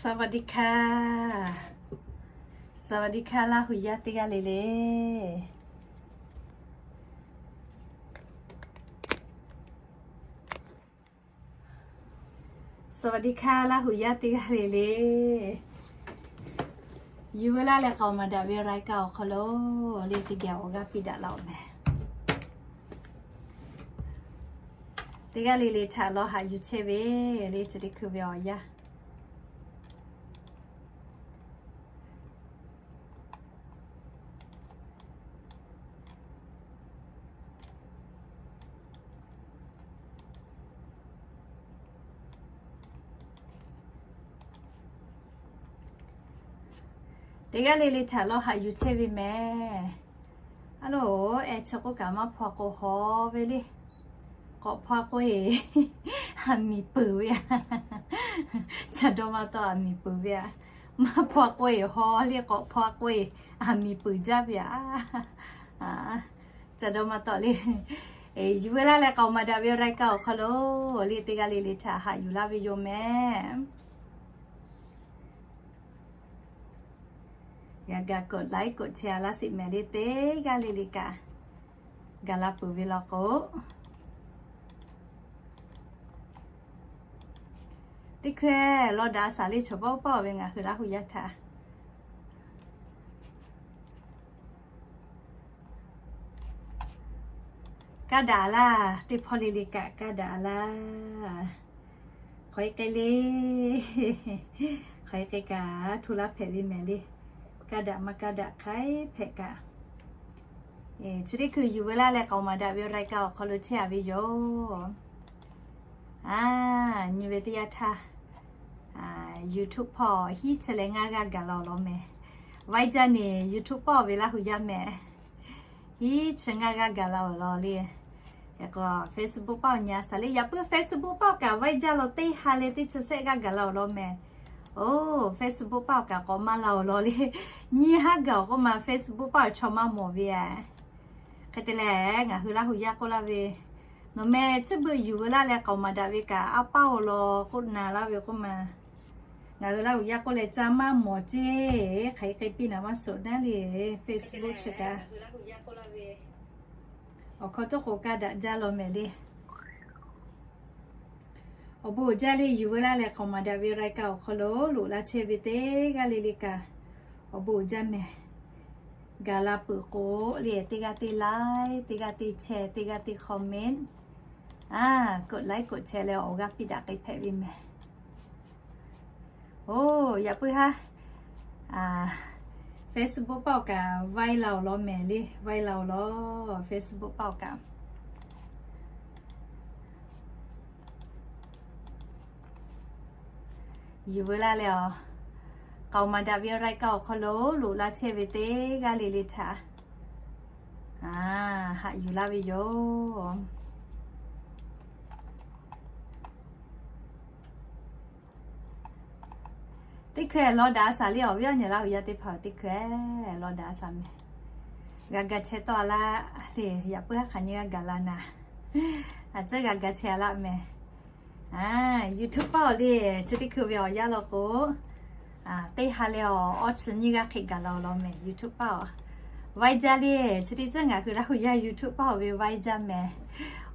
สวัสดีค่ะ สวัสดีค่ะ Laˇ huˍ yaˇ teˇ g'aˇ le le. สวัสดีค่ะ Laˇ huˍ yaˇ teˇ g'aˇ le le. Yuˬ ve laˇ leh k'aoˍ maˍ daꞈ ve รายการ awˬ hk'aw lo le teˇ geh awˬ g'aˇ piˇ daꞈ laˇ-oˬ meh. Teˇ g'aˇ le le htaꞈ lawˬ haꞈ yuˬ chehˇ ve le chi teˇ hkui ve awˬ yanˇ. Teˇ g'aˇ le le htaꞈ lawˬ haꞈ yuˬ chehˇ ve meh. A loˬ, eh chi k'oˆ kaꞈ maˇ hpaw k'o haw ve le. K'awꞈ hpaw k'oˆ-e, aˬ miˍ peuˬ ve a. Ca dawˇ maˇ tawˆ, aˬ miˍ peuˬ ve a. Maˇ hpaw k'oˆ-e haw le, k'awꞈ hpaw k'oˆ-e, aˬ miˍ peuˬ jaˇ ve a. Ca dawˇ maˇ tawˆ le. Yuˬ ve laˇ leh k'aoˍ maˍ daꞈ ve รายการ awˬ hk'aw lo le teˇ g'aˇ le le htaꞈ haꞈ yuˬ laˇ ve yoˬ meh. G'a gaꞈ กดไลค์ กดแชร์ laˇ sheˍ meh le teˇ g'aˇ le le kaꞈ. Gaˬ la peuˬ ve law k'o, teˇ hkui lawˬ daꞈ shaˍ le chaw paw paw ve ngaˬ hui Laˇ huˍ yaˇ htaꞈ. Kaˇ daꞈ laˇ, teˇ hpawˇ le le kaꞈ kaˇ daꞈ laˇ. Hk'aw e k'ai le, hk'aw e k'ai kaꞈ hto laˇ hpehꞈ ve mehˍ le. Kaˇ daꞈ maˇ kaˇ daꞈ hk'aˬ hpehꞈ kaꞈ. Chi teˇ hkui yuˬ ve laˇ leh k'aoˍ maˍ daꞈ ve รายการ awˬ hk'aw lo chehˇ a ve yoˬ. A, nyi ve teˇ yanˇ htaˇ, YouTube hpawˇ hiˉ chi leh ngaˇ g'aˇ gaˬ la awˬ lawn meh. Viber jaˇ neˬ YouTube paˆ ve Laˇ huˍ yaˇ meh. Hiˉ chi ngaˇ g'aˇ gaˬ la awˬ lawn le. Yaꞈ k'o Facebook paˆ awˬ nyi a shaˍ le. Yaꞈ puiˉ Facebook paˆ awˬ kaꞈ Viber jaˇ law teˇ ha leh teˇ chi sehˆ g'aˇ gaˬ la awˬ lawn meh. Oˬ, Facebook paˆ awˬ kaꞈ k'awꞈ maˇ la awˬ lawn le. Nyiˇ haˉ gaˬ awˬ k'oˆ ma Facebook paˆ awˬ chaw maˇ mawˬ ve a. Hk'e te leh ngaˬ hui Laˇ huˍ yaˇ k'oˆ laˇ ve, nawˬ meh chi beuꞈ yuˬ ve laˇ leh k'aoˍ maˍ daꞈ ve kaꞈ a paˇ awˬ lawn k'oˆ na laˇ ve k'oˆ ma. Ngaˬ hui Laˇ huˍ yaˇ k'oˆ leh ca maˇ mawˬ ceˇ. Hk'aˬ hk'e piˇ naˍ maˇ shoˍ naˉ le. Facebook chi kaꞈ awˬ hk'aw toˆ k'o kaˇ daꞈ jaˇ law meh le. Awˬ bon uiˍ jaˇ le, yuˬ ve laˇ leh k'aoˍ maˍ daꞈ ve รายการ awˬ hk'aw lo loꞈ la chehˇ ve teˇ g'aˇ le le kaꞈ awˬ bon uiˍ jaˇ meh. Gaˬ la peuˬ k'o le teˇ g'aˇ teˇ like, teˇ g'aˇ teˇ share, teˇ g'aˇ teˇ comment, a, กดไลค์ กดแชร์ leh awˬ g'aˇ piˇ daꞈ k'ai hpehꞈ ve meh. Oˬ, yaꞈ puiˉ haˉ Facebook paˆ awˬ kaꞈ Viber la awˬ lawn meh le, Viber la awˬ lawn Facebook paˆ awˬ kaꞈ. Yuˬ ve laˇ leh a, k'aoˍ maˍ daꞈ ve รายการ awˬ hk'aw lo loꞈ la chehˇ ve teˇ g'aˇ le le htaꞈ haꞈ yuˬ laˇ ve yoˬ. Teˇ hkui lawˬ daꞈ shaˍ le awˬ viˉ awˬ nyi Laˇ huˍ yaˇ teˇ hpaˍ, teˇ hkui lawˬ daꞈ shaˍ meh. G'a ga chehˇ tawˆ a laˇ le, yaꞈ puiˉ haˉ hk'aˬ nyi g'a gaˬ la naˍ. A tcuhˉ g'a ga chehˇ a laˇ meh. YouTube paˆ awˬ le, chi teˇ hkui ve awˬ yanˇ law k'o, teˇ ha leh awˬ awˇ chi nyiˇ g'aˇ hk'e gaˬ la awˬ lawn meh YouTube paˆ awˬ. Viber jaˇ le, chi teˇ tcuhˉ ngaˬ hui Laˇ huˍ yaˇ YouTube paˆ awˬ ve Viber jaˇ meh.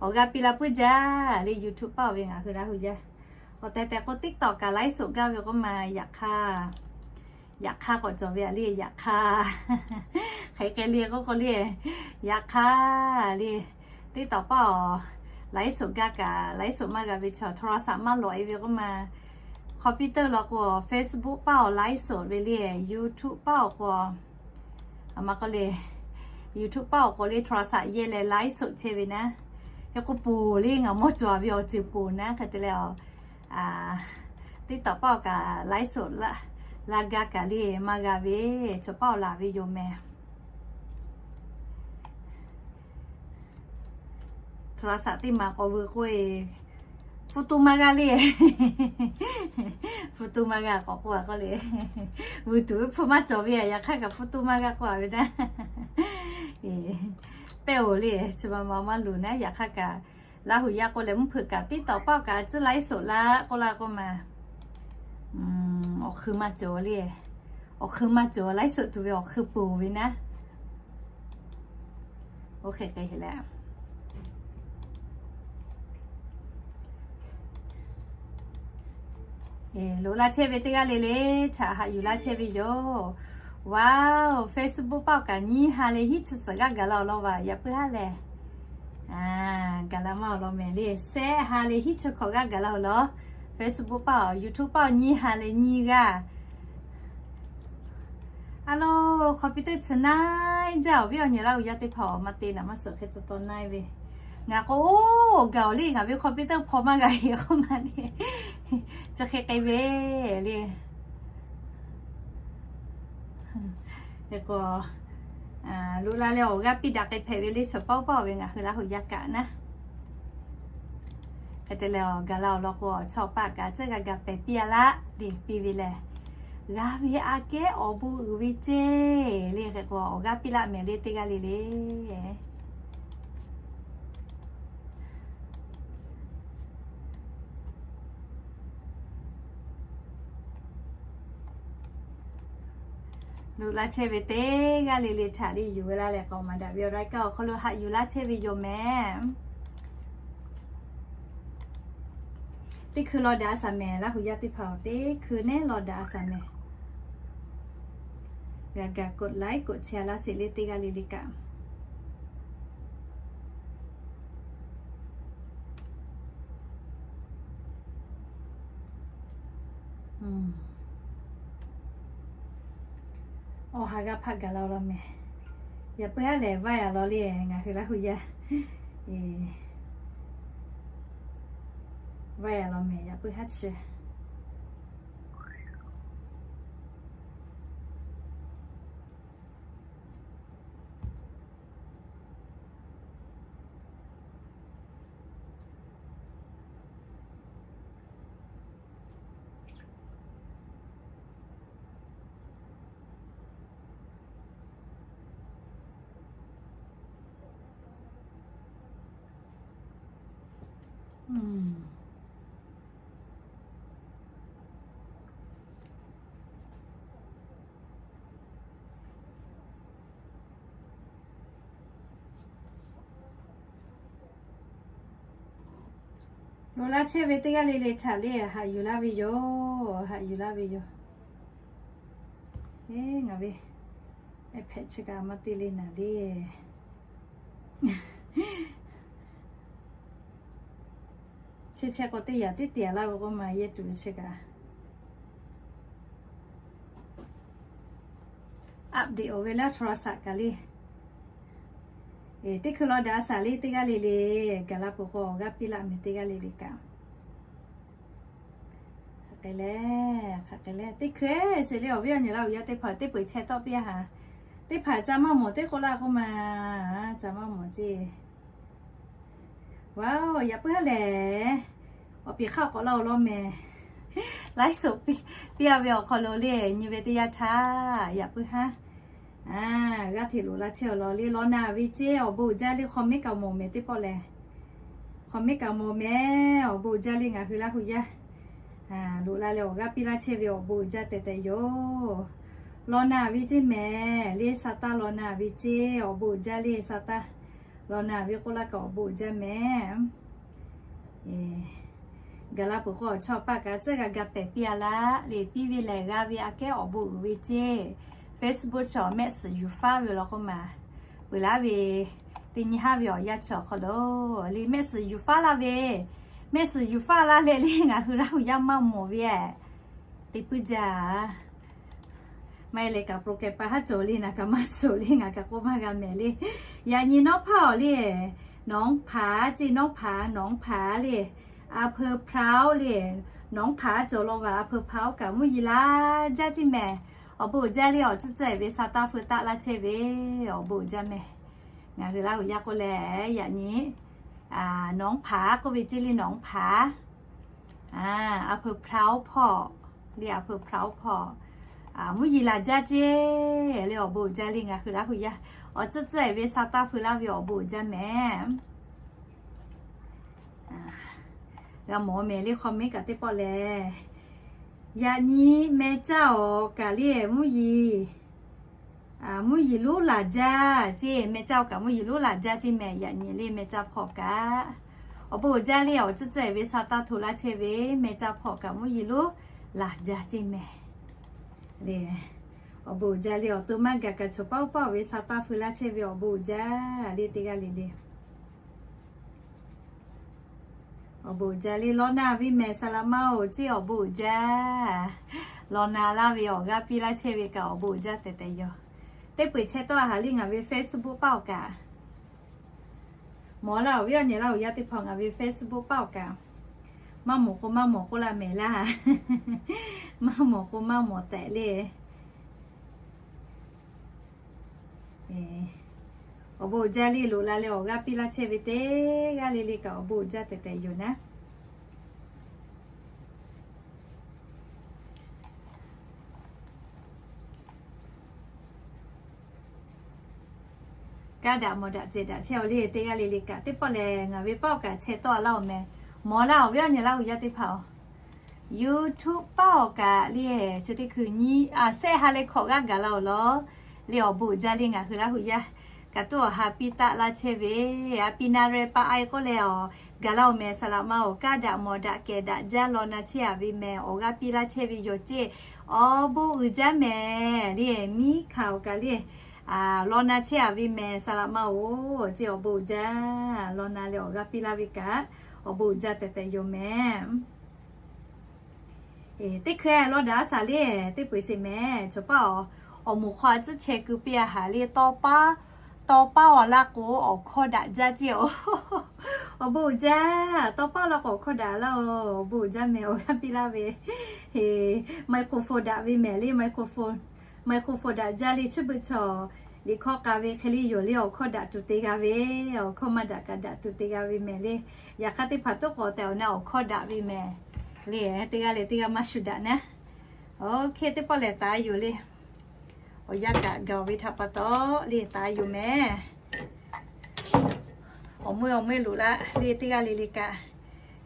Awˬ g'aˇ piˇ la puiˉ jaˇ le YouTube paˆ awˬ ve ngaˬ hui Laˇ huˍ yaˇ. Awˬ tehˬ tehˬ k'o TikTok kaꞈ ไลฟ์สด gaˇ ve k'oˆ ma yaꞈ hk'aˇ. Yaꞈ hk'aˇ k'awꞈ cawˬ ve a le yaꞈ hk'aˇ. Hk'aˬ hk'e le k'oˆ k'o le, yaꞈ hk'aˇ le. TikTok paˆ awˬ ไลฟ์สด gaˇ kaꞈ ไลฟ์สด maˇ g'a ve chaw โทรศัพท์ maˇ lawꞈ e ve k'oˆ ma. Computer law k'o Facebook paˆ awˬ ไลฟ์สด ve le, YouTube paˆ awˬ k'o a ma k'o le, YouTube paˆ awˬ k'o le โทรศัพท์ yehˇ leh ไลฟ์สด chehˇ ve naˉ. Hk'e k'o poˬ le ngaˬ mawˇ cawˬ ve awˬ ceuˬ poˬ naˉ hk'e te leh a TikTok paˆ awˬ kaꞈ ไลฟ์สด laˇ, laˇ gaˇ kaꞈ le maˇ g'a ve, chaw paˆ awˬ laˬ ve yoˬ meh. โทรศัพท์ teˇ maˬ k'awꞈ veuꞈ k'oˆ-e, hpu tu maˇ g'a le. Hpu tu maˇ g'a k'awꞈ k'oˆ a k'oˆ le. Vuiˬ tuˬ ve hpu maˇ cawˬ ve a, yaꞈ hk'aˇ kaꞈ hpu tu maˇ g'a k'oˆ a ve naˉ. Pehˇ-oˬ le, chi ma ma maˇ luˬ naˉ, yaꞈ hk'aˇ kaꞈ Laˇ huˍ yaˇ k'oˆ leh mvuhˇ hpeuꞈ kaꞈ TikTok paˆ awˬ kaꞈ a tcuhˉ ไลฟ์สด laˇ k'oˆ laˇ k'oˆ ma. Awˬ hk'eun maˇ cawˬ le. Awˬ hk'eun maˇ cawˬ, laiˉ suhˆ tuˬ ve awˬ hk'eun peuˬ ve naˉ. Oˇ hk'e k'ai leh, loꞈ laˇ chehˇ ve teˇ g'aˇ le le htaꞈ haꞈ yuˬ laˇ chehˇ ve yoˬ. Wow, Facebook paˆ awˬ kaꞈ nyiˇ ha leh hiˉ chi suhˍ g'aˇ gaˬ la awˬ lawn vaˬ, yaꞈ puiˉ haˉ lehˬ. Gaˬ la maˇ awˬ lawn mehˍ le, sehˆ ha leh hiˉ chi hkawꞈ g'aˇ gaˬ la awˬ lawn. Facebook paˆ awˬ, YouTube paˆ awˬ nyiˇ ha leh nyiˇ g'aˇ. A lo, computer chi na jaˇ, awˬ viˉ awˬ nyi Laˇ huˍ yaˇ teˇ hpaˍ awˬ ma te naˍ maˇ suhˍ hk'e taw taw na ve. Ngaˬ k'o, oˇ gaˬ awˬ le ngaˬ ve computer hpaw maˇ g'a heˆ k'oˆ ma le. Chi hk'e k'ai ve le. Hk'e k'o, loꞈ la leh awˬ g'aˇ piˇ daꞈ k'ai hpehꞈ ve le, chaw paˆ paˆ ve ngaˬ hui Laˇ huˍ yaˇ kaꞈ naˉ. Hk'e te leh, gaˬ la awˬ lawn k'o, chaw paˆ kaꞈ tcuhˉ g'a gaˬ pehˍ piˇ a laˇ le piˇ ve lehˬ, g'a ve aꞈ kehˉ awˬ bon uiˍ ve ceˇ le. Hk'e k'o, awˬ g'aˇ piˇ laˆ mehˍ le teˇ g'aˇ le le. Loꞈ laˇ chehˇ ve teˇ g'aˇ le le htaꞈ le yuˬ ve laˇ leh k'awꞈ maˍ daꞈ ve awˬ laiˉ kaˆ awˬ hk'aw lo haꞈ yuˬ laˇ chehˇ ve yoˬ mehˍ. Teˇ hkui law daꞈ a shaˍ mehˍ, Laˇ huˍ yaˇ teˇ hpaˍ awˬ, teˇ hkui neˉ law daꞈ a shaˍ mehˍ. G'a gaˬ กดไลค์ กดแชร์ laˇ sheˍ le teˇ g'aˇ le le kaꞈ. Awˬ ha g'aˇ hpaˆ gaˬ la law mehˍ. Yaꞈ puiˉ haˉ lehˬ, vaˇ yaꞈ law le ngaˬ hui Laˇ huˍ yaˇ. Vaˇ yaꞈ law mehˍ, yaꞈ puiˉ haˉ chi. Loꞈ laˇ chehˇ ve teˇ g'aˇ le le htaꞈ le haꞈ yuˬ laˇ ve yoˬ, haꞈ yuˬ laˇ ve yoˬ. Eˬ, ngaˬ ve iPad chi kaꞈ maˇ te le naˍ le. Chi chehˇ k'o teˇ yaꞈ teˇ te a laˇ ve k'oˆ ma yehˇ tuˬ ve chi kaꞈ. Update awˬ ve laˇ โทรศัพท์ kaꞈ le. Teˇ hkui law daꞈ a shaˍ le teˇ g'aˇ le le, gaˬ la peuˬ k'o awˬ g'aˇ piˇ laˆ mehˍ teˇ g'aˇ le le kaꞈ. Hk'aˬ hk'e le, hk'aˬ hk'e le, teˇ hkui sheˍ le awˬ viˉ awˬ nyi Laˇ huˍ yaˇ teˇ hpaˍ teˇ peu-eˬ chehˇ tawˆ piˇ a haˍ. Teˇ hpaˍ ca maˇ mawˬ teˇ k'oˆ laˇ k'oˆ ma, ca maˇ mawˬ ceˇ. Wa, yaꞈ puiˉ haˉ lehˬ, awˬ piˍ hk'aˇ k'awꞈ la awˬ lawn mehˍ. Laiˉ suhˍ piˇ a ve awˬ hk'aw lo le nyi ve teˇ yanˇ htaˇ, yaꞈ puiˉ haˉ g'aˇ hteꞈ loꞈ la chehˇ awˬ lawn le, law na ve ceˇ awˬ bon uiˍ jaˇ le, hk'aw miˉ kaꞈ mawˬ mehˍ teˇ pawˆ lehˬ. Hk'aw miˉ kaꞈ mawˬ mehˍ, awˬ bon uiˍ jaˇ le ngaˬ hui Laˇ huˍ yaˇ. Loꞈ la leh awˬ g'aˇ piˇ laˇ chehˇ ve awˬ bon uiˍ jaˇ tehꞈ tehꞈ yoˬ. Law na ve ceˇ mehˍ le, sa taˇ law na ve ceˇ awˬ bon uiˍ jaˇ le, sa taˇ law na ve k'oˆ laˇ kaꞈ awˬ bon uiˍ jaˇ mehˍ. Gaˬ la peuˬ k'o chaw paˆ kaꞈ tcuhˉ g'a ga pehˍ piˇ a laˇ le, piˇ ve lehˬ g'a ve aꞈ kehˉ awˬ bon uiˍ ve ceˇ. Facebook chaw mehˆ suhˍ yuˬ faˉ ve law k'oˆ ma, peuˬ laˉ ve teˇ nyi haˉ ve awˬ yanˇ chi awˬ hk'aw lo le mehˆ suhˍ yuˬ faˉ laˇ ve, mehˆ suhˍ yuˬ faˉ laˇ leh le ngaˬ hui Laˇ huˍ yaˇ maˇ mawˬ ve te puiˉ jaˇ. Maˇ heˆ leh kaꞈ โปรแกรม pa haˉ cawˬ le, naˬ kaꞈ maˇ suhˍ le, ngaˬ kaꞈ k'oˆ maˇ g'a mehˍ le. Yaꞈ nyi nawˉ hpaˇ awˬ le, nawˉ hpaˇ ceˇ, nawˉ hpaˇ, nawˉ hpaˇ le, อำเภอพร้าว le, nawˉ hpaˇ cawˬ law vaˬ, อำเภอพร้าว kaꞈ mvuhˇ yeˬ la jaˇ ceˇ mehˍ. Awˬ bon uiˍ jaˇ le, awˬ tcuhˉ tcuhˉ ve sa taˇ feu taˆ laˇ chehˇ ve, awˬ bon uiˍ jaˇ mehˍ. Ngaˬ hui Laˇ huˍ yaˇ k'oˆ leh yaꞈ nyi nawˉ hpaˇ k'oˆ ve ceˇ le, nawˉ hpaˇ. อำเภอพร้าว hpawˇ le, อำเภอพร้าว hpawˇ mvuhˇ yeˬ la jaˇ ceˇ le, awˬ bon uiˍ jaˇ le ngaˬ hui Laˇ huˍ yaˇ. Awˬ tcuhˉ tcuhˉ ve sa taˇ feu laˇ ve awˬ bon uiˍ jaˇ mehˍ. G'a mawˬ mehˍ le, hk'aw miˉ kaꞈ teˇ pawˆ lehˬ. Yaꞈ nyi meh caˇ awˬ kaꞈ le mvuhˇ yeˬ, mvuhˇ yeˬ lonˉ laˬ jaˇ ceˇ. Meh caˇ awˬ kaꞈ mvuhˇ yeˬ lonˉ laˬ jaˇ ceˇ meh. Yaꞈ nyi le meh caˇ hpawˇ kaꞈ, awˬ bon uiˍ jaˇ le awˬ ceuˬ ceuˬ ve sha taˇ hto laˇ chehˇ ve, meh caˇ hpawˇ kaꞈ mvuhˇ yeˬ lonˉ laˬ jaˇ ceˇ meh. Le, awˬ bon uiˍ jaˇ le awˬ to maˇ gaˬ kaꞈ chaw paˆ uˉ paˆ ve sha taˇ hpui laˇ chehˇ ve awˬ bon uiˍ jaˇ le teˇ g'aˇ le le. Awˬ bon uiˍ jaˇ le law na ve mehˬ saˍ laꞈ ma-oˬ ceˇ. Awˬ bon uiˍ jaˇ, law na laˇ ve awˬ g'aˇ piˇ laˇ chehˇ ve kaꞈ awˬ bon uiˍ jaˇ tehꞈ tehꞈ yoˬ. Teˇ peu-eˬ chehˇ tawˆ a haˍ le ngaˬ ve Facebook paˆ awˬ kaꞈ, mawˬ laˇ awˬ viˉ awˬ nyi laˇ awˬ yaˇ teˇ hpaˍ ngaˬ ve Facebook paˆ awˬ kaꞈ, maˇ mawˬ k'o maˇ mawˬ k'oˆ laˇ mehˍ laˇ. Maˇ mawˬ k'o maˇ mawˬ tehꞈ le. Awˬ bon uiˍ jaˇ le loꞈ la leh awˬ g'aˇ piˇ laˇ chehˇ ve teˇ g'aˇ le le kaꞈ awˬ bon uiˍ jaˇ tehꞈ tehꞈ yoˬ naˉ. Kaˇ daꞈ mawˬ daꞈ cehˬ daꞈ chehˇ awˬ le teˇ g'aˇ le le kaꞈ teˇ pawˆ lehˬ ngaˬ ve paˆ awˬ kaꞈ chehˇ tawˆ a laˇ-oˬ meh. Mawˬ laˇ awˬ viˉ awˬ nyi laˇ hui yaˇ teˇ hpaˍ-oˬ, YouTube paˆ awˬ kaꞈ le chi teˇ hkui nyi a sehˆ ha leh hkawꞈ g'aˇ gaˬ la-oˬ law. Le awˬ bon uiˍ jaˇ le ngaˬ hui laˇ hui yaˇ kaꞈ tuˉ awˬ ha piˇ taˆ laˇ chehˇ ve, a piˇ na reh pa a k'oˆ leh awˬ gaˬ laˇ-oˬ meh saˍ laꞈ ma-oˬ. Kaˇ daꞈ mawˬ daꞈ kehˬ daꞈ jaˇ law na chehˇ a ve meh awˬ g'aˇ piˇ laˇ chehˇ ve yoˬ ceˇ. Awˬ bon uiˍ jaˇ meh le miˉ hkanˍ awˬ kaꞈ le law na chehˇ a ve meh saˍ laꞈ ma-oˬ ceˇ. Awˬ bon uiˍ jaˇ law na leh awˬ g'aˇ piˇ laˇ ve kaꞈ awˬ bon uiˍ jaˇ tehꞈ tehꞈ yoˬ meh. Teˇ hkeh lawˇ daꞈ a shaˍ le teˇ peu-eˬ sheˍ meh chaw paˆ awˬ, awˬ moˍ hk'aw a tcuhˉ chehˇ keu piˇ a haˍ le tawˇ paˉ, tawˇ paˉ awˬ laˇ k'o awˬ hkawˇ daꞈ jaˇ ceˇ-oˬ. Awˬ bon uiˍ jaˇ, tawˇ paˉ awˬ laˇ k'o awˬ hkawˇ daꞈ laˇ-oˬ. Awˬ bon uiˍ jaˇ meh awˬ g'aˇ piˇ laˇ ve, microphone daꞈ ve mehˍ le microphone, microphone daꞈ jaˇ le chi beuꞈ chaw liꞈ hkawˇ k'a ve hk'e le yoˬ le awˬ hkawˇ daꞈ tuˬ te g'a ve, awˬ hkawˇ maˇ daꞈ kaꞈ daꞈ tuˬ te g'a ve mehˍ le. Yaꞈ hk'aˇ teˇ hpaˍ toˉ k'awꞈ tehꞈ awˬ na awˬ hkawˇ daꞈ ve mehˍ le. Teˇ g'aˇ leh teˇ g'aˇ maˇ shu daꞈ naˉ. Oˇ hk'e teˇ pawˆ lehˬ taˍ yoˬ le. Awˬ yanˇ kaꞈ gaˬ ve htaꞈ pa taw le taˍ yoˬ meh. Awˬ meuˇ awˬ meuˇ loꞈ la le teˇ g'aˇ le le kaꞈ.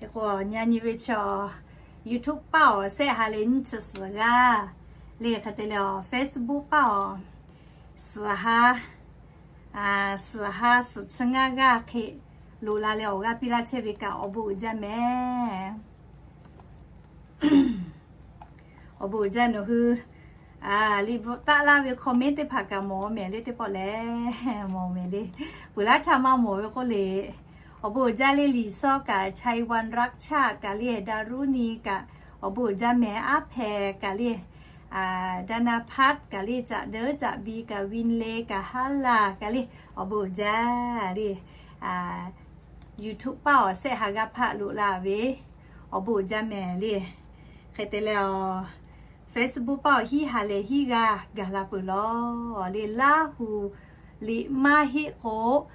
Hk'e k'o nyi nyi ve chaw YouTube paˆ awˬ sehˆ ha leh nyiˇ chi suhˍ g'aˇ le hk'e te leh awˬ Facebook paˆ awˬ suhˍ ha, suhˍ ha suhˍ chi ngaˇ g'aˇ hk'e loꞈ la leh awˬ g'aˇ piˇ laˇ chehˇ ve kaꞈ awˬ bon uiˍ jaˇ meh. Awˬ bon uiˍ jaˇ nawˬ hui liꞈ bvuhꞈ taˆ laˇ ve comment teˇ hpaˍ kaꞈ mawˬ mehˍ le teˇ pawˆ lehˬ mawˬ mehˍ le. Peuˬ laˇ htaˇ maˇ mawˬ ve k'oˆ le. Awˬ bon uiˍ jaˇ le liꞈ sawˉ kaꞈ Chai Wan Rak Cha kaꞈ le Daˍ Ruˇ Ni kaꞈ awˬ bon uiˍ jaˇ mehˍ. Aˉ hpehꞈ kaꞈ le Daˍ Na Hpaˇ kaꞈ le Caꞈ Deuˉ Caꞈ Bi kaꞈ Win Le kaꞈ Haˉ Laˬ kaꞈ le awˬ bon uiˍ jaˇ le YouTube paˆ awˬ sehˆ ha g'aˇ hpaˆ loꞈ la ve awˬ bon uiˍ jaˇ mehˍ le. Hk'e te leh awˬ Facebook paˆ awˬ hiˉ ha leh hiˉ g'aˇ gaˬ la peuˬ lawˬ le. Laˇ hu liꞈ maˇ heˆ k'o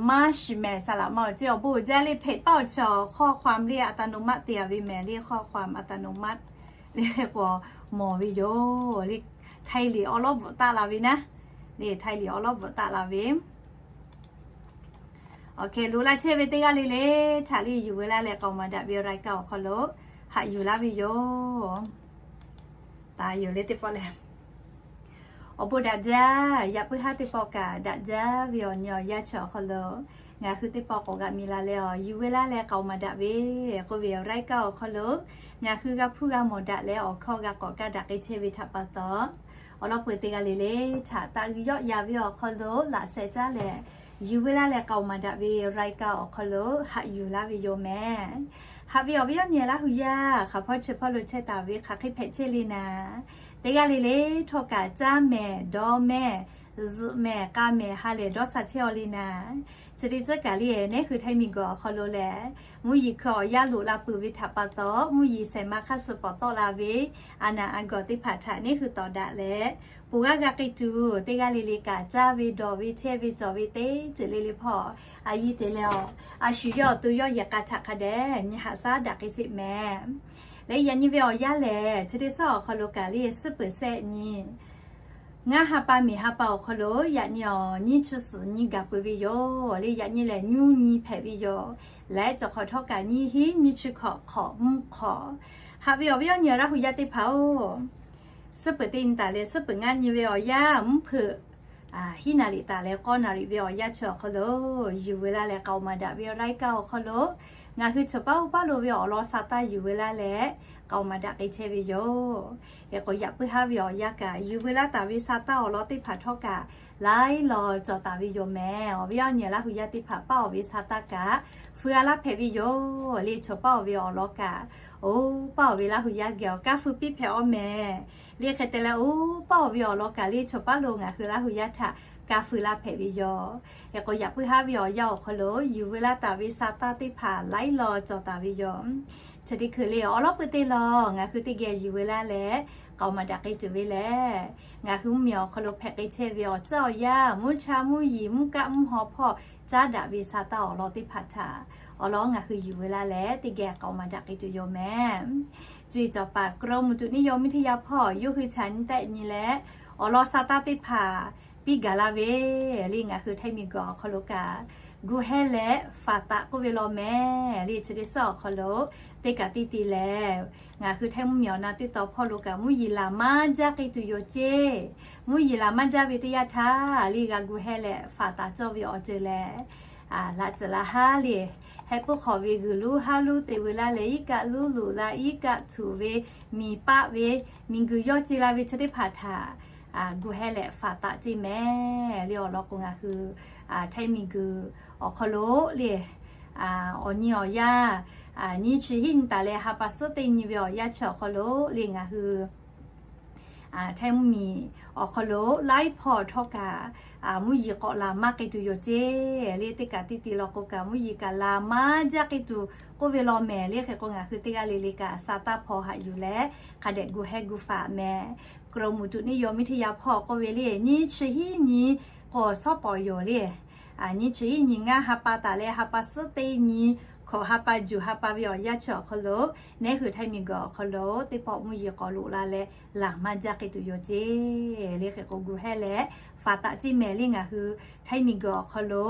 maˇ shiˍ mehˍ saˍ laꞈ ma awˬ ceˇ. Awˬ bon uiˍ jaˇ le hpehꞈ paˆ awˬ chi awˬ ข้อความ le อัตโนมัติ te a ve mehˍ le ข้อความ อัตโนมัติ le k'o mawˬ ve yoˬ le. Htaiˍ liꞈ awˉ lawˉ bvuhꞈ taˆ la ve naˉ, le Htaiˍ liꞈ awˉ lawˉ bvuhꞈ taˆ la ve. Awˬ hk'e loꞈ la chehˇ ve teˇ g'aˇ le le htaꞈ le yuˬ ve laˇ leh k'aoˍ maˍ daꞈ ve รายการ awˬ hk'aw lo haꞈ yuˬ laˇ ve yoˬ. Taˍ yoˬ le teˇ pawˆ lehˬ, awˬ bon daꞈ jaˇ. Yaꞈ puiˉ haˉ teˇ pawˆ kaꞈ daꞈ jaˇ ve awˬ nyi awˬ yanˇ chi awˬ hk'aw lo ngaˬ hui teˇ pawˆ k'awꞈ g'a mi la leh awˬ yuˬ ve laˇ leh k'aoˍ maˍ daꞈ ve k'oˆ ve awˬ รายการ awˬ hk'aw lo ngaˬ hui g'a hpuˇ g'a mawˬ daꞈ leh awˬ hkawˇ g'a k'awꞈ kaˇ daꞈ k'ai chehˇ ve htaꞈ pa taw, awˬ lawn peu-eˬ teˇ g'aˇ le le htaꞈ taꞈ g'uiˬ yawˆ ya ve awˬ hk'aw lo laꞈ sheh caˉ leh yuˬ ve laˇ leh k'aoˍ maˍ daꞈ ve รายการ awˬ hk'aw lo haꞈ yuˬ laˇ ve yoˬ mehˍ. Haꞈ ve awˬ viˉ awˬ nyi laˇ hui yaˇ hk'aˬ hpawˇ chi hpawˇ lo chehˇ taˍ ve hk'aˬ hk'e hpehꞈ chehˇ le naˍ, teˇ g'aˇ le le htawˇ kaꞈ caˇ mehˍ dawˇ mehˍ zuhꞈ mehˍ k'a mehˍ ha lehˬ dawˇ sha chehˇ aw le naˍ. Chi teˇ ceuˬ kaꞈ le nehˉ hui Htaiˍ miˬguiˬ awˬ hk'aw lo lehˬ mvuhˇ yeˬ hkui awˬ yanˇ loꞈ la peuˬ ve htaꞈ pa taw mvuhˇ yeˬ shehˍ ma hk'aˇ suh pawˍ tawˆ la ve a naˍ a gawˬ teˇ hpaˍ htaꞈ nehˉ hui tawˍ daꞈ leh, ponˬ g'aˇ g'a k'ai tuˬ teˇ g'aˇ le le kaꞈ caˇ ve dawˬ ve chehˇ ve cawˬ ve teˇ ceuˬ le le hpawˇ a yiˇ te leh awˬ a shu yawˇ awˬ to yawˇ yehˬ k'a htaꞈ hk'a dehꞈ nyi haꞈ shaˉ daꞈ k'ai sheˍ mehˍ. Leh yaꞈ nyi ve awˬ yanˇ lehˬ chi teˇ suhˉ awˬ hk'aw lo kaꞈ le suhˉ peuˬ shehˆ nyi ngaˇ ha pa miˬ ha pa awˬ hk'aw lo yaꞈ nyi awˬ nyiˇ chi suhˍ nyi gaˬ peuˬ ve yoˬ le. Yaꞈ nyi lehˬ nyuˇ nyi hpehꞈ ve yoˬ. Leh cawˬ hk'awꞈ htawˇ kaꞈ nyiˇ hinˉ nyiˇ chi hkawꞈ hk'awꞈ mvuhˇ hk'awꞈ Haꞈ ve awˬ viˉ awˬ nyi Laˇ hu yaˇ teˇ hpaˍ-oˬ, suhˉ peuˬ teˇ nyi taˍ leh suhˉ peuˬ ngaˇ nyi ve awˬ yanˇ mvuhˇ hpeuꞈ hiˉ naˍ riˍ taˍ leh k'awˇ naˍ riˍ ve awˬ yanˇ chi awˬ hk'aw lo yuˬ veu laˇ leh k'aoˍ maˍ daꞈ ve awˬ laiˉ kaˇ awˬ hk'aw lo ngaˬ hui chaw paˉ oˇ paˉ lo ve awˬ lawn sa taˇ yuˬ veu laˇ leh k'aoˍ maˍ daꞈ k'ai chehˇ ve yoˬ. Hk'e k'o, yaꞈ puiˉ haˉ ve awˬ yanˇ kaꞈ yuˬ veu laˇ taˍ ve sa taˇ awˬ lawn teˇ hpaˍ htawˇ kaꞈ laiˉ law cawˬ taˍ ve yoˬ mehˍ. Awˬ viˉ awˬ nyi Laˇ hu yaˇ teˇ hpaˍ, paˇ-oˬ ve sa taˇ kaꞈ feu-a laˇ hpehꞈ ve yoˬ. Leh chaw paˉ-oˬ ve awˬ lawn kaꞈ, oˇ paˇ-oˬ ve Laˇ hu yaˇ geh awˬ kaˇ feu piˇ hpehꞈ-aw mehˍ. Leh hk'e te leh, oˇ paˇ-oˬ ve awˬ lawn kaꞈ leh chaw paˉ lo ngaˬ hui Laˇ hu yaˇ htaꞈ kaˇ feu laˇ hpehꞈ ve yoˬ. Hk'e k'o, yaꞈ puiˉ haˉ ve awˬ yanˇ awˬ hk'aw lo yuˬ veu laˇ taˍ ve sa taˇ teˇ hpaˍ laiˉ law cawˬ taˍ ve yoˬ. Chi teˇ hkui leh awˬ lawn pui teˇ lawn ngaˬ hui teˇ geh yuˬ veu laˇ leh k'aoˍ maˍ daꞈ k'ai tuˬ ve lehˬ, ngaˬ hui mvuhˇ miˬ awˬ hk'aw lo hpehꞈ k'ai chehˇ ve awˬ tcuhˉ awˬ yanˇ, mvuhˇ cha mvuhˇ yeˬ mvuhˇ kaˆ mvuhˇ haw hpawˇ caˉ daꞈ ve sa taˇ awˬ lawn teˇ hpaˍ htaꞈ awˬ lawn ngaˬ hui yuˬ veu laˇ leh teˇ geh k'aoˍ maˍ daꞈ k'ai tuˬ yoˬ mehˍ. Cuˇ yiˍ cawˬ paˍ กรมอุตุนิยมวิทยา hpawˇ yawˇ hui chaꞈ nyi tehˆ nyi leh awˬ lawn sa taˇ teˇ hpaˍ piˇ gaˬ la ve leh ngaˬ hui Htaiˇ miˬguiˬ awˬ hk'aw lo kaꞈ gu hehˇ leh faˍ taꞈ k'oˆ ve law mehˍ. Leh chi teˇ suhˉ awˬ hk'aw lo teˇ kaꞈ teˇ ti lehˬ, ngaˬ hui Htaiˇ mvuhˇ miˬ awˬ na teˇ taw hpawˇ lo kaꞈ mvuhˇ yeˬ laˬ maˇ jaˇ k'ai tuˬ yoˬ ceˇ. Mvuhˇ yeˬ laˬ maˇ jaˇ ve teˇ yanˇ htaˇ leh g'a gu hehˇ leh faˍ taꞈ cawˇ ve awˬ ceuˬ lehˬ, laꞈ ceuˬ laꞈ haˉ leh heh puiˉ hk'awꞈ ve g'uiˬ lonˉ haˉ lonˉ te veu laˇ leh iˉ kaˆ lonˉ loꞈ la iˉ kaˆ htuꞈ ve miˬ paˆ ve miˬguiˬ yawˇ ce la ve chi teˇ hpaˍ htaꞈ gu hehˇ leh faˍ taꞈ ceˇ mehˍ. Leh awˬ lawn k'o ngaˬ hui Htaiˇ miˬguiˬ awˬ hk'aw lo leh awˬ nyi awˬ yanˇ, nyiˇ chi hiˉ nyi taˍ leh ha pa suhˉ teˇ nyi ve awˬ yanˇ chi awˬ hk'aw lo leh ngaˬ hui Htaiˇ mvuhˇ miˬ awˬ hk'aw lo laiˉ hpawˇ htawˇ kaꞈ mvuhˇ yeˬ k'awꞈ laˬ maˇ k'ai tuˬ yoˬ ceˇ. Leh teˇ kaꞈ teˇ ti law k'o kaꞈ mvuhˇ yeˬ kaꞈ laˬ maˇ jaˇ k'ai tuˬ k'oˆ ve law mehˍ. Leh hk'e k'o ngaˬ hui teˇ g'aˇ le le kaꞈ sa taˇ hpaw haꞈ yuˬ leh hk'a dehꞈ gu hehˇ gu faˍ mehˍ. กรมอุตุนิยมวิทยา hpawˇ k'oˆ ve leh nyiˇ chi hiˉ nyi k'awꞈ shawˉ pawˍ yoˬ leh, nyiˇ chi hiˉ nyi ngaˇ ha pa taˍ leh ha pa suhˉ teˇ nyi hkawꞈ ha pa juˬ ha pa ve awˬ yanˇ chi awˬ hk'aw lo, neˉ hui Htaiˇ miˬguiˬ awˬ hk'aw lo teˇ pawˆ mvuhˇ yeˬ k'awꞈ loꞈ la leh laˬ maˇ jaˇ k'ai tuˬ yoˬ ceˇ. Leh hk'e k'o gu hehˇ leh faˍ taꞈ ceˇ mehˍ. Leh ngaˬ hui Htaiˇ miˬguiˬ awˬ hk'aw lo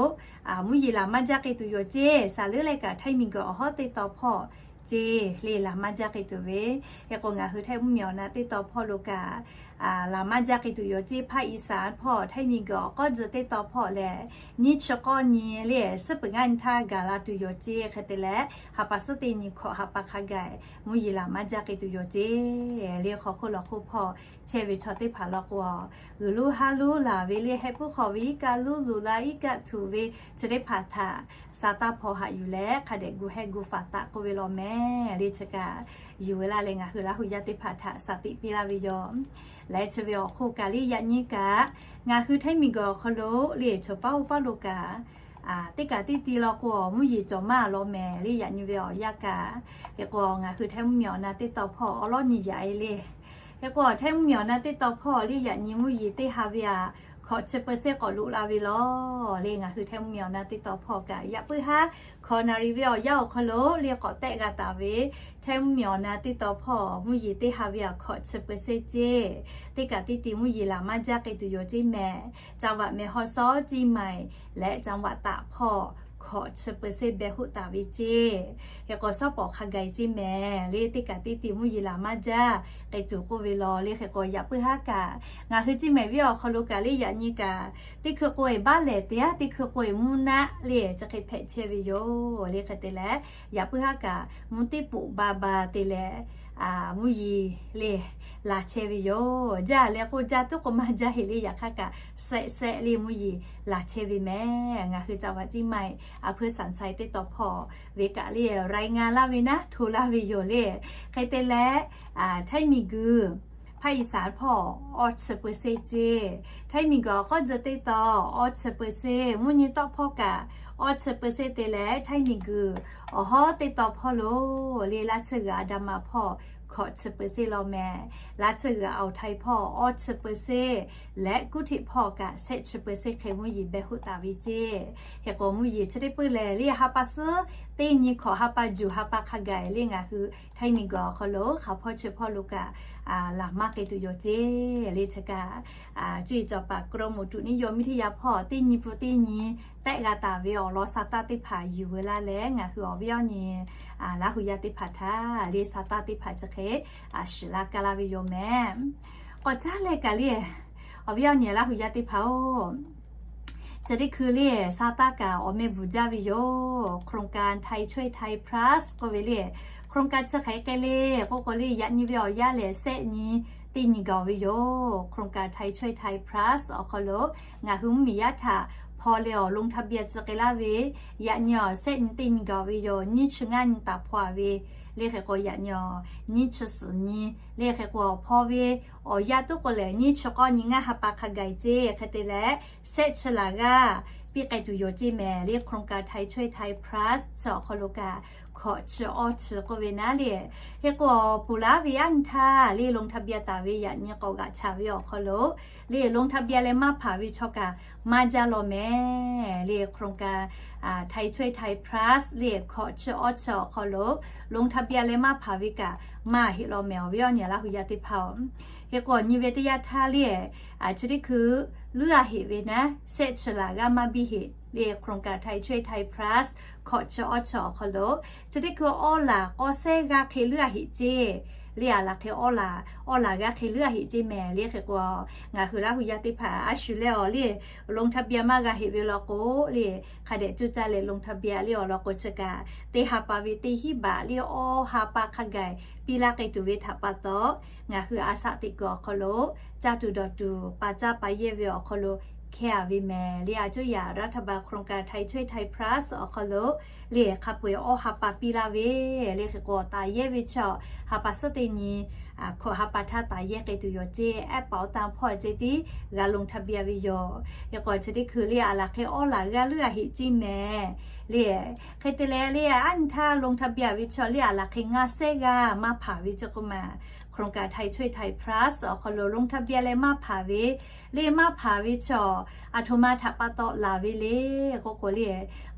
mvuhˇ yeˬ laˬ maˇ jaˇ k'ai tuˬ yoˬ ceˇ. Saˍ leuˉ leh kaꞈ Htaiˇ miˬguiˬ awˬ hawˉ teˇ taw hpawˇ ceˇ leh laˬ maˇ jaˇ k'ai tuˬ ve. Hk'e k'o ngaˬ hui Htaiˇ mvuhˇ miˬ awˬ na teˇ taw hpawˇ lo kaꞈ laˬ maˇ jaˇ k'ai tuˬ yoˬ ceˇ. ภาคอีสาน hpawˇ Htaiˇ miˬguiˬ awˬ k'awˇ tzuh teˇ taw hpawˇ lehˬ, nyiˇ chi k'awˇ nyi leh suhˉ peuˬ ngaˇ nyi htaˇ gaˬ la tuˬ yoˬ ceˇ. Hk'e te leh ha pa suhˉ teˇ nyi hkawꞈ ha pa hk'a gaˬ mvuhˇ yeˬ laˬ maˇ jaˇ k'ai tuˬ yoˬ ceˇ. Leh hk'aw hk'oˆ lawˬ hk'oˆ hpawˇ chehˇ ve chaw teˇ hpaˍ law k'o, g'uiˬ lonˉ haˉ lonˉ laˬ ve leh heh puiˉ hk'awꞈ ve iˉ kaˆ lonˉ loꞈ la iˉ kaˆ htuꞈ ve chi teˇ hpaˍ htaꞈ sa taˇ hpaw haꞈ yuˬ leh hk'a dehꞈ gu hehˇ gu faˍ taꞈ k'oˆ ve law mehˍ. Leh chi kaꞈ yuˬ veu laˇ leh ngaˬ hui Laˇ hu yaˇ teˇ hpaˍ htaꞈ saˍ tiꞈ piˇ laˇ ve yoˬ. Leh chi ve awˬ hk'oˆ kaꞈ leh yaꞈ nyi kaꞈ ngaˬ hui Htaiˇ miˬguiˬ awˬ hk'aw lo leh chaw paˉ oˇ paˉ lo kaꞈ teˇ kaꞈ teˇ ti law k'o mvuhˇ yeˬ cawˬ maˇ law mehˍ. Leh yaꞈ nyi ve awˬ yanˇ kaꞈ, hk'e k'o ngaˬ hui Htaiˇ mvuhˇ miˬ awˬ na teˇ taw hpawˇ awˬ lawn nyi yaꞈ e leh, hk'e k'o Htaiˇ mvuhˇ miˬ awˬ na teˇ taw hpawˇ leh yaꞈ nyi mvuhˇ yeˬ teˇ ha ve aꞈ hkawꞈ chi เปอร์เซ็นต์ k'awꞈ loꞈ la ve law. Leh ngaˬ hui Htaiˇ mvuhˇ miˬ awˬ na teˇ taw hpawˇ kaꞈ yaꞈ puiˉ haˉ hkawꞈ naˍ riˍ ve awˬ yanˇ awˬ hk'aw lo leh k'awꞈ tehˆ g'a taˍ ve Htaiˇ mvuhˇ miˬ awˬ na teˇ taw hpawˇ mvuhˇ yeˬ teˇ ha ve aꞈ hkawꞈ chi เปอร์เซ็นต์ ceˇ. Teˇ kaꞈ teˇ ti mvuhˇ yeˬ laˬ maˇ jaˇ k'ai tuˬ yoˬ ceˇ mehˍ. จังหวัดแม่ฮ่องสอน เชียงใหม่ leh จังหวัดตาก hpawˇ hkawꞈ chi เปอร์เซ็นต์ beh hoˆ taˍ ve ceˇ. Hk'e k'o shawˉ pawˍ hk'a gaˬ ceˇ mehˍ. Leh teˇ kaꞈ teˇ ti mvuhˇ yeˬ laˬ maˇ jaˇ k'ai tuˬ k'oˆ ve law. Leh hk'e k'o yaꞈ puiˉ haˉ kaꞈ ngaˬ hui ceˇ mehˍ viˉ awˬ hk'aw lo kaꞈ leh yaꞈ nyi kaꞈ teˇ hkui k'o e baˆ lehˬ te aˉ teˇ hkui k'o e mvuhˇ naˆ leh chi hk'e hpehꞈ chehˇ ve yoˬ. Leh hk'e te leh yaꞈ puiˉ haˉ kaꞈ mvuhˇ teˇ poꞈ ba ba te leh mvuhˇ yeˬ leh laˬ chehˇ ve yoˬ. Jaˇ leh k'o jaˇ tuˉ k'o maˇ jaˇ heˆ leh yaꞈ hk'aˇ kaꞈ sehˆ sehˆ leh mvuhˇ yeˬ laˬ chehˇ ve mehˍ. Ngaˬ hui จังหวัดเชียงใหม่ อำเภอสันทราย teˇ taw hpawˇ ve kaꞈ leh รายงาน laˇ ve naˉ hto laˇ ve yoˬ leh. Hk'e te leh Htaiˇ miˬguiˬ ภาคอีสาน hpawˇ awˇ chi เปอร์เซ็นต์ ceˇ. Htaiˇ miˬguiˬ awˬ k'awˇ tzuh teˇ taw awˇ chi เปอร์เซ็นต์, mvuhˇ nyi tawˆ hpawˇ kaꞈ awˇ chi เปอร์เซ็นต์ te leh Htaiˇ miˬguiˬ awˬ hawˉ teˇ taw hpawˇ lo leh Laˇ chi g'uiˬ อันดามัน hpawˇ hkawꞈ chi เปอร์เซ็นต์ law mehˍ. Laˇ chi g'uiˬ อ่าวไทย hpawˇ awˇ chi เปอร์เซ็นต์ leh kuˉ htiꞈ hpawˇ kaꞈ sehˆ chi เปอร์เซ็นต์ hk'e mvuhˇ yeˬ beh hoˆ taˍ ve ceˇ. Hk'e k'o mvuhˇ yeˬ chi teˇ peuˬ lehˬ leh ha pa suhˉ teˇ nyi hkawꞈ ha pa juˬ ha pa hk'a gaˬ le ngaˬ hui htaiˇ miˬguiˬ awˬ hk'aw lo hk'a hpawˇ chi hpawˇ lo kaꞈ laˬ maˇ k'ai tuˬ yoˬ ceˇ. Le chi kaꞈ cuˇ yiˍ cawˬ paˍ กรมอุตุนิยมวิทยา hpawˇ teˇ nyi pun teˇ nyi tehˆ g'a taˍ ve awˬ lawn sa taˇ teˇ hpaˍ yuˬ veu laˇ leh ngaˬ hui awˬ viˉ awˬ nyi Laˇ hu yaˇ teˇ hpaˍ htaꞈ le sa taˇ teˇ hpaˍ chi hk'e shiˍ laˇ kaˇ laˇ ve yoˬ mehˍ. K'awꞈ caˉ leh kaꞈ le, awˬ viˉ awˬ nyi Laˇ hu yaˇ teˇ hpaˍ-oˬ, chi teˇ hkui le sa taˇ kaꞈ awˬ meh bvuhˬ jaˇ ve yoˬ. โครงการไทยช่วยไทย Plus k'oˆ ve le, โครงการ chi hk'e k'ai le k'oˆ k'o le, yaꞈ nyi ve awˬ yanˇ lehˬ sehˆ nyi teˇ nyi gaˬ ve yoˬ. โครงการไทยช่วยไทย Plus awˬ hk'aw lo ngaˬ hui mvuhˇmiˬ yaˇ htaꞈ hpaw leh awˬ ลงทะเบียน tcuh k'ai laˇ ve, yaꞈ nyi awˬ sehˆ nyi teˇ nyi gaˬ ve yoˬ. Nyiˇ chi ngaˇ nyi taˍ hpaw-a ve le hk'e k'o, yaꞈ nyi awˬ nyiˇ chi suhˍ nyi le hk'e k'o, hpaw ve awˬ yanˇ toˉ k'o lehˬ nyiˇ chi k'awˇ nyi ngaˇ ha pa hk'a gaˬ ceˇ. Hk'e te leh sehˆ chi laˬ g'aˇ piˇ k'ai tuˬ yoˬ ceˇ mehˍ. Le โครงการไทยช่วยไทย Plus chi awˬ hk'aw lo kaꞈ hkawꞈ chi awˇ chi k'oˆ ve naˉ le, hk'e k'o, ponˬ laˉ ve aˉ nyi htaˇ le ลงทะเบียน taˍ ve yaꞈ nyi k'awꞈ g'aꞈ chaꞈ ve awˬ hk'aw lo le ลงทะเบียน leh maˇ hpanˍ ve chaw kaꞈ maˇ jaˇ law mehˍ. Le โครงการไทยช่วยไทย Plus le hkawꞈ chi awˇ chi awˬ hk'aw lo ลงทะเบียน leh maˇ hpanˍ ve kaꞈ maˇ heˆ law mehˍ, awˬ viˉ awˬ nyi Laˇ hu yaˇ teˇ hpaˍ-oˬ, hk'e k'o nyi ve teˇ yanˇ htaˇ le chi teˇ hkui leuˉ-a heꞈ ve naˉ sehˆ chi laˬ g'aˇ maˇ biˇ heˆ. Le โครงการไทยช่วยไทย Plus hkawꞈ chi awˇ chi awˬ hk'aw lo chi teˇ hkui awˇ laˬ k'awˇ sehˉ g'aˇ hk'e leuˉ-a heꞈ ceˇ. Le aˬ laˬ hk'e awˇ laˬ, awˇ laˬ g'aˇ hk'e leuˉ-a heꞈ ceˇ mehˍ. Le hk'e k'o, ngaˬ hui Laˇ hu yaˇ teˇ hpaˍ a shu leh awˬ le ลงทะเบียน maˇ g'a heꞈ ve law k'o le, hk'a dehꞈ coˇ caˇ leh ลงทะเบียน le awˬ lawn k'o chi kaꞈ teˇ ha pa ve teˇ hinˉ baꞈ le awˇ ha pa hk'a gaˬ piˇ laˇ k'ai tuˬ ve htaꞈ pa taw, ngaˬ hui a shaꞈ teꞈ kuiˬ awˬ hk'aw lo caˇ tuˬ dawˬ tuˬ pa caˇ pa yehˇ ve awˬ hk'aw lo hkehˇ-a ve mehˍ. Le a cuˇ yaꞈ รัฐบาล โครงการไทยช่วยไทย Plus awˬ hk'aw lo le hk'a peu-eˬ awˇ ha pa piˇ laˇ ve, le hk'e k'o taˍ yehˇ ve chaw ha pa suhˉ teˇ nyi hkawꞈ ha pa htaˇ taˍ yehˇ k'ai tuˬ yoˬ ceˇ. Ehˉ paˍ awˬ tanˇ hpawˇ ceh tiˉ g'a ลงทะเบียน ve yoˬ. Hk'e k'o chi teˇ hkui le aˬ laˬ hk'e awˇ laˬ g'aˇ leuˉ-a heꞈ ceˇ mehˍ. Le hk'e te leh le aˉ nyi htaˇ ลงทะเบียน ve chaw le aˬ laˬ hk'e ngaˇ sehˉ g'aˇ maˇ hpanˍ ve ceˇ k'oˆ ma, โครงการไทยช่วยไทย Plus awˬ hk'aw lo ลงทะเบียน leh maˇ hpanˍ ve le maˇ hpanˍ ve chaw aˬ htoꞈ ma htaꞈ pa taw laˬ ve le k'oˆ k'o le,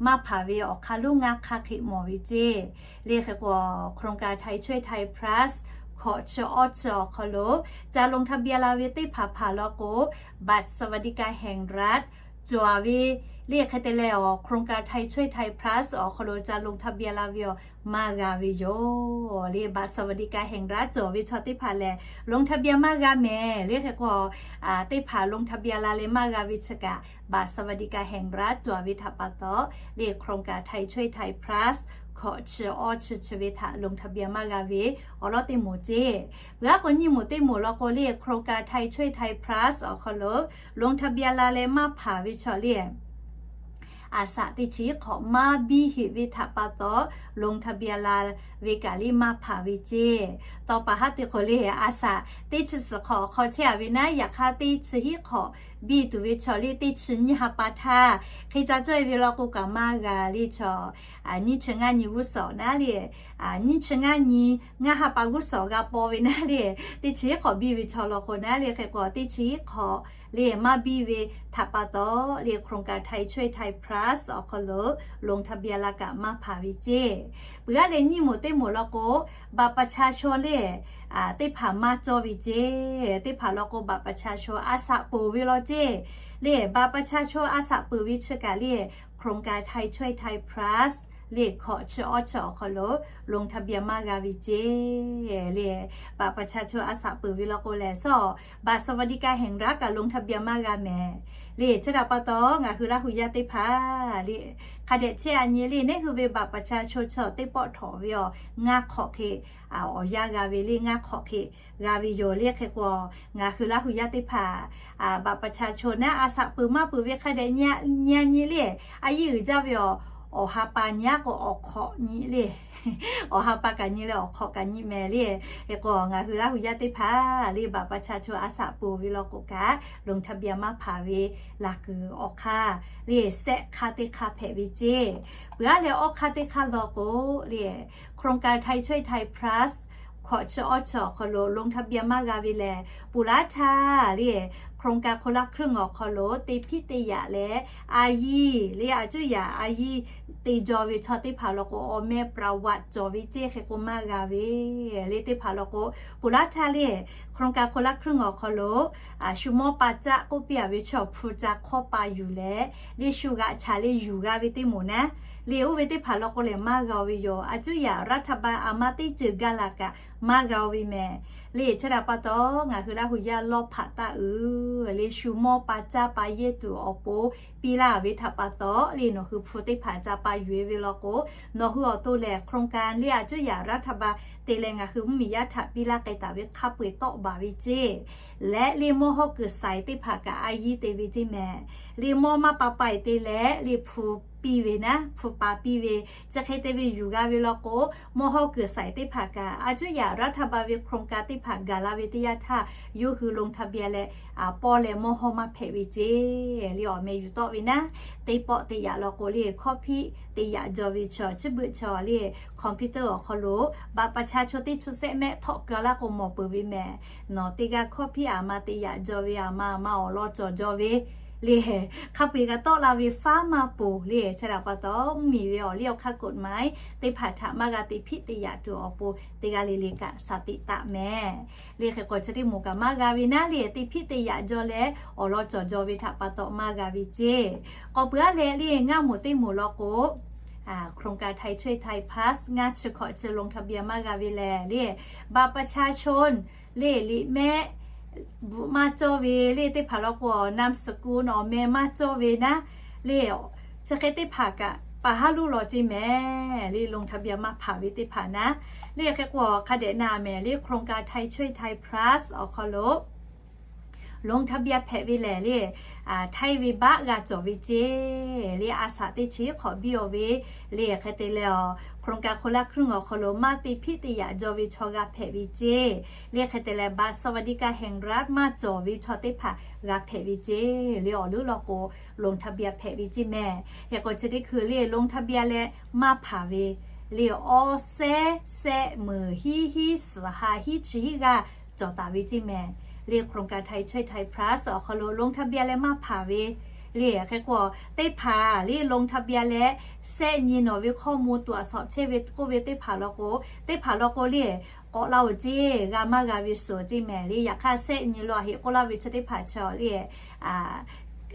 maˇ hpanˍ ve awˬ hk'aˇ lonˉ ngaˇ hk'aˇ hk'e mawˬ ve ceˇ. Le hk'e k'o โครงการไทยช่วยไทย Plus hkawꞈ chi awˇ chi awˬ hk'aw lo ca ลงทะเบียน la ve teˇ hpaˍ hpaˍ law k'o, บัตรสวัสดิการแห่งรัฐ cawˬ ve le hk'e te leh awˬ โครงการไทยช่วยไทย Plus awˬ hk'aw lo ca ลงทะเบียน la ve awˬ maˇ g'a ve yoˬ. Le บัตรสวัสดิการแห่งรัฐ cawˬ ve chaw teˇ hpaˍ lehˬ ลงทะเบียน maˇ g'a mehˍ. Le hk'e k'o, teˇ hpaˍ ลงทะเบียน la leh maˇ g'a ve chi kaꞈ บัตรสวัสดิการแห่งรัฐ cawˬ ve htaꞈ pa taw le โครงการไทยช่วยไทย Plus hkawꞈ chi awˇ chi chi ve htaꞈ ลงทะเบียน maˇ g'a ve awˬ lawˉ teˇ moˍ ceˇ. Peuˬ aˉ k'o nyiˇ moˍ teˇ moˍ law k'o le โครงการไทยช่วยไทย Plus awˬ hk'aw lo ลงทะเบียน la leh maˇ hpanˍ ve chaw le aˬ saꞈ teˇ chi hiˉ hk'awꞈ maˇ biˇ heꞈ ve htaꞈ pa taw ลงทะเบียน la ve kaꞈ le maˇ hpanˍ ve ceˇ. Taw paˍ haˉ te k'o le aˬ saꞈ teˇ chi suhˍ hk'awꞈ hk'aw chehˇ-a ve naˉ, yaꞈ hk'aˇ teˇ chi hiˉ hk'awꞈ biˇ tuˬ ve chaw le teˇ chi nyiˇ ha pa htaˇ hk'e ca cawˇ-e ve law k'o kaꞈ maˇ g'a le chaw, nyiˇ chi ngaˇ nyi g'uˇ suhˍ naˉ le, nyiˇ chi ngaˇ nyi ngaˇ ha pa g'uˇ suhˍ g'a paw ve naˉ le, teˇ chi hiˉ hk'awꞈ biˇ ve chaw law k'o naˉ le hk'e k'o teˇ chi hiˉ hk'awꞈ le maˇ biˇ ve htaꞈ pa taw le โครงการไทยช่วยไทย Plus awˬ hk'aw lo ลงทะเบียน la kaꞈ maˇ hpanˍ ve ceˇ. Peuˬ aˉ leh nyiˇ moˍ teˇ moˍ law k'o บัตรประชาชน le teˇ hpaˍ maˇ cawˇ ve ceˇ. Teˇ hpaˍ law k'o บัตรประชาชน aˬ saꞈ peuˬ ve law ceˇ. Le บัตรประชาชน aˬ saꞈ peuˬ ve chi kaꞈ le โครงการไทยช่วยไทย Plus le hkawꞈ chi awˇ chi awˬ hk'aw lo ลงทะเบียน maˇ g'a ve ceˇ. Le บัตรประชาชน aˬ saꞈ peuˬ ve law k'o lehˬ, สวัสดิการแห่งรัฐ kaꞈ ลงทะเบียน maˇ g'a mehˍ. Le chi htaꞈ pa taw ngaˬ hui Laˇ hu yaˇ teˇ hpaˍ le hk'a dehꞈ chehˇ-a nyi le, neˉ hui ve บัตรประชาชน chi teˇ pawˆ htawꞈ ve awˬ ngaˇ hk'awꞈ hk'e awˬ yanˇ g'a ve le, ngaˇ hk'awꞈ hk'e g'a ve yoˬ. Le hk'e k'o ngaˬ hui Laˇ hu yaˇ teˇ hpaˍ บัตรประชาชน naˉ aˬ saꞈ peuˬ maˇ peuˬ ve hk'a dehꞈ nyi-a nyi le, a yiˇ uiˍ jaˇ ve awˬ, awˬ ha pa nyi-a k'o awˬ hk'awꞈ nyi le, awˬ ha pa kaꞈ nyi leh awˬ hk'awꞈ kaꞈ nyi mehˍ le. Hk'e k'o ngaˬ hui Laˇ hu yaˇ teˇ hpaˍ le บัตรประชาชน aˬ saꞈ peuˬ ve law k'o kaꞈ ลงทะเบียน maˇ hpanˍ ve laˬ kuiˬ awˬ hk'aˇ le sehˆ hk'aˇ teˇ hk'aˇ hpehꞈ ve ceˇ. Peuˬ aˉ leh awˇ hk'aˇ teˇ hk'aˇ law k'o le โครงการไทยช่วยไทย Plus hkawꞈ chi awˇ chi awˬ hk'aw lo ลงทะเบียน maˇ g'a ve lehˬ, ponˬ laˇ htaˇ le โครงการคนละครึ่ง awˬ hk'aw lo te hpiˇ te yaꞈ leh a yiˇ le, a cuˇ yaꞈ a yiˇ te jaw ve chaw teˇ hpaˍ law k'o, awˬ meh ประวัติ cawˬ ve ceˇ. Hk'e k'o maˇ g'a ve le teˇ hpaˍ law k'o, peuˬ laˇ htaˇ le โครงการคนละครึ่ง awˬ hk'aw lo shu mawˇ pa caˆ k'oˆ piˇ a ve chaw hpu ca hk'awˇ pa yuˬ leh, le shu g'aꞈ chaˍ le yuˬ g'a ve teˇ moˍ naˉ, le oˇ ve teˇ hpaˍ law k'o lehˬ maˇ g'a ve yoˬ. A cuˇ yaꞈ รัฐบาล a ma teˇ ceuˬ gaˇ la kaꞈ maˇ g'a ve mehˍ. Le chi htaꞈ pa taw, ngaˬ hui Laˇ hu yaˇ lawˇ hpaꞈ taˇ uiˍ le, shu mawˇ pa caˇ pa yehˇ tuˬ awˬ pon piˇ laˇ ve htaꞈ pa taw le, nawˬ hui hpu teˇ hpaˍ ca pa yuˬ e ve law k'o, nawˬ hui awˬ to lehˬ โครงการ le a cuˇ yaꞈ รัฐบาล te leh ngaˬ hui mvuhˇmiˬ yaˇ htaꞈ piˇ laˇ k'ai taˍ ve hk'a peu-eˬ tawˆ baˬ ve ceˇ. Leh le mawˇ hawˉ kuiˬ saiˍ teˇ hpaˍ kaꞈ a yiˇ te ve ceˇ mehˍ. Le mawˇ maˇ pa pa-eˬ te leh le hpu piˇ ve naˉ, hpu pa piˇ ve, chi hk'e te ve yuˬ g'a ve law k'o, mawˇ hawˉ kuiˬ saiˍ teˇ hpaˍ kaꞈ a cuˇ yaꞈ รัฐบาล ve โครงการ teˇ hpaˍ gaˬ la ve teˇ yanˇ htaˇ, yawˇ hui ลงทะเบียน leh pawˇ leh mawˇ hawˉ maˇ hpehꞈ ve ceˇ. Le awˬ meh yuˬ tawˆ ve naˉ, teˇ pawˆ te yaꞈ law k'o le hkawˇ hpiˆ te yaꞈ jaw ve chaw chi beuꞈ chaw le computer awˬ hk'aw lo บัตรประชาชน teˇ chi sehˆ mehˆ htawˆ keu laˇ k'o mawˬ peuˬ ve mehˍ. Nawˬ teˇ g'aˇ hkawˇ hpiˆ a ma te yaꞈ jaw ve, a ma a ma awˬ lawn cawˬ jaw ve le, hk'a peu-eˬ kaꞈ tawˆ la ve faˉ maˇ poˬ le. Chi htaꞈ pa taw, mvuhˇmiˬ ve awˬ liˇ awˬ hk'aˇ กฎหมาย teˇ hpaˍ htaꞈ maˇ g'a te hpiˆ te yaꞈ tuˬ awˬ pon teˇ g'aˇ le le kaꞈ shaˍ tiꞈ taˍ mehˍ. Le hk'e k'o chi teˇ moˍ kaꞈ maˇ g'a ve naˉ le, te hpiˆ te yaꞈ jaw leh awˬ lawn cawˬ jaw ve htaꞈ pa taw maˇ g'a ve ceˇ. K'awꞈ peuˬ aˉ leh le ngaˇ moˍ teˇ moˍ law k'o, โครงการไทยช่วยไทย Plus ngaˇ chi hkawꞈ chi ลงทะเบียน maˇ g'a ve lehˬ le, บัตรประชาชน le liꞈ mehˆ bvuhꞈ maˇ cawˇ ve le teˇ hpaˍ law k'o, นามสกุล awˬ meh maˇ cawˇ ve naˉ le, chi hk'e teˇ hpaˍ kaꞈ pa haˉ luˇ law ceˇ mehˍ. Le ลงทะเบียน maˇ hpanˍ ve teˇ hpaˍ naˉ, le hk'e k'o hk'a dehꞈ na mehˍ le โครงการไทยช่วยไทย Plus awˬ hk'aw lo ลงทะเบียน hpehꞈ ve lehˬ le, htaiˇ ve baˆ g'a cawˬ ve ceˇ. Le a shaꞈ teˇ chi hk'awꞈ biˇ aw ve le, hk'e te leh awˬ โครงการคนละครึ่ง awˬ hk'aw lo maˇ te hpiˆ te yaꞈ jaw ve chaw g'a hpehꞈ ve ceˇ. Le hk'e te leh บัตรสวัสดิการแห่งรัฐ maˇ cawˬ ve chaw teˇ hpaˍ g'a hpehꞈ ve ceˇ. Le awˬ leuˉ law k'o ลงทะเบียน hpehꞈ ve ceˇ mehˍ. Hk'e k'o chi teˇ hkui le ลงทะเบียน leh maˇ hpanˍ ve le, awˇ sehˉ sehˆ meuˍ hiˉ hiˉ suhˍ ha hiˉ chi hiˉ g'aˇ cawˬ taˍ ve ceˇ mehˍ. Le โครงการไทยช่วยไทย Plus awˬ hk'aw lo ลงทะเบียน leh maˇ hpanˍ ve le, hk'e k'o teˇ hpaˍ le ลงทะเบียน leh sehˆ nyi nawˬ ve ข้อมูล ตรวจสอบ chehˇ ve k'oˆ ve teˇ hpaˍ law k'o, teˇ hpaˍ law k'o le k'awꞈ la oˬ ceˇ, g'a maˇ g'a ve suhˍ ceˇ mehˍ. Le yaꞈ hk'aˇ sehˆ nyi lo a heꞈ k'oˆ laˇ ve chi teˇ hpaˍ chaw le,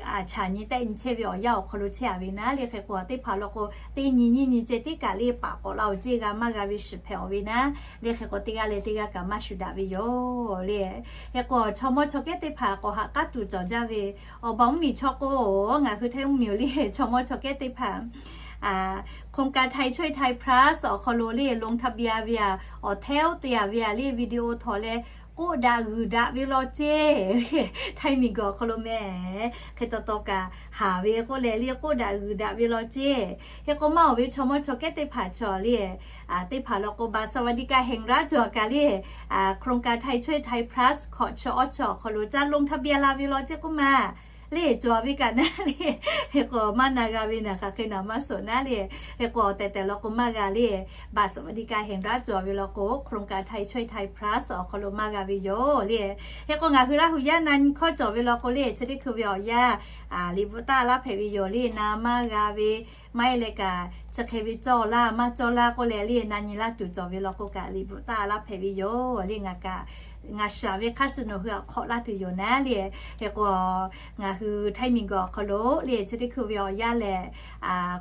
chaꞈ nyi tehˆ nyi chehˇ ve awˬ yanˇ awˬ hk'aw lo chehˇ a ve naˉ le, hk'e k'o teˇ hpaˍ law k'o teˇ nyi nyiˇ nyi ceh tiˉ kaꞈ le paˍ k'awꞈ la oˬ ceˇ, g'a maˇ g'a ve shiˍ hpehꞈ awˬ ve naˉ le, hk'e k'o teˇ g'aˇ leh teˇ g'aˇ kaꞈ maˇ shuˍ daꞈ ve yoˬ le. Hk'e k'o chaw mawˇ chaw kehˉ teˇ hpaˍ k'awꞈ haꞈ k'aˉ tuˬ cawˬ jaˇ ve, awˬ baˬ mvuhˇmiˬ chaw k'o, ngaˬ hui htaiˇ mvuhˇmiˬ le chaw mawˇ chaw kehˉ teˇ hpaˍ โครงการไทยช่วยไทย Plus awˬ hk'aw lo le ลงทะเบียน ve a, awˬ htehˉ oˇ te a ve a le video htawnˍ leh k'oˆ daꞈ g'uiˬ daꞈ ve law ceˇ. Htaiˇ miˬguiˬ awˬ hk'aw lo mehˍ, hk'e taw taw kaꞈ haˍ ve k'oˆ leh le k'oˆ daꞈ g'uiˬ daꞈ ve law ceˇ. Hk'e k'o maˇ oˬ ve chaw mawˇ chaw kehˉ teˇ hpaˍ chaw le, teˇ hpaˍ law k'o บัตรสวัสดิการแห่งรัฐ cawˬ kaꞈ le, โครงการไทยช่วยไทย Plus hkawꞈ chi awˇ chi awˬ hk'aw lo ca ลงทะเบียน la ve law ceˇ k'oˆ ma le cawˬ ve kaꞈ naˉ le, hk'e k'o maˇ na g'a ve naˬ hk'aˬ hk'e naˬ maˇ suhˍ naˉ le, hk'e k'o tehˬ tehˬ law k'o maˇ g'a le, บัตรสวัสดิการแห่งรัฐ cawˬ ve law k'o โครงการไทยช่วยไทย Plus awˬ hk'aw lo maˇ g'a ve yoˬ le. Hk'e k'o ngaˬ hui Laˇ hu yaˇ na nyi hkawˇ cawˬ ve law k'o le chi teˇ hkui ve awˬ yanˇ liꞈ bvuhꞈ taˇ laˇ hpehꞈ ve yoˬ le, na maˇ g'a ve maˇ heˆ leh kaꞈ chi hk'e ve cawˇ laˇ maˇ cawˇ laˇ k'oˆ leh le na nyi laˇ tuˬ cawˬ ve law k'o kaꞈ liꞈ bvuhꞈ taˇ laˇ hpehꞈ ve yoˬ le. Ngaˬ kaꞈ ngaˬ shaˍ ve hk'a shuˍ nawˬ hui htaꞈ hk'awꞈ laˇ tuˬ yoˬ naˉ le. Hk'e k'o ngaˬ hui Htaiˇ miˬguiˬ awˬ hk'aw lo le chi teˇ hkui ve awˬ yanˇ lehˬ,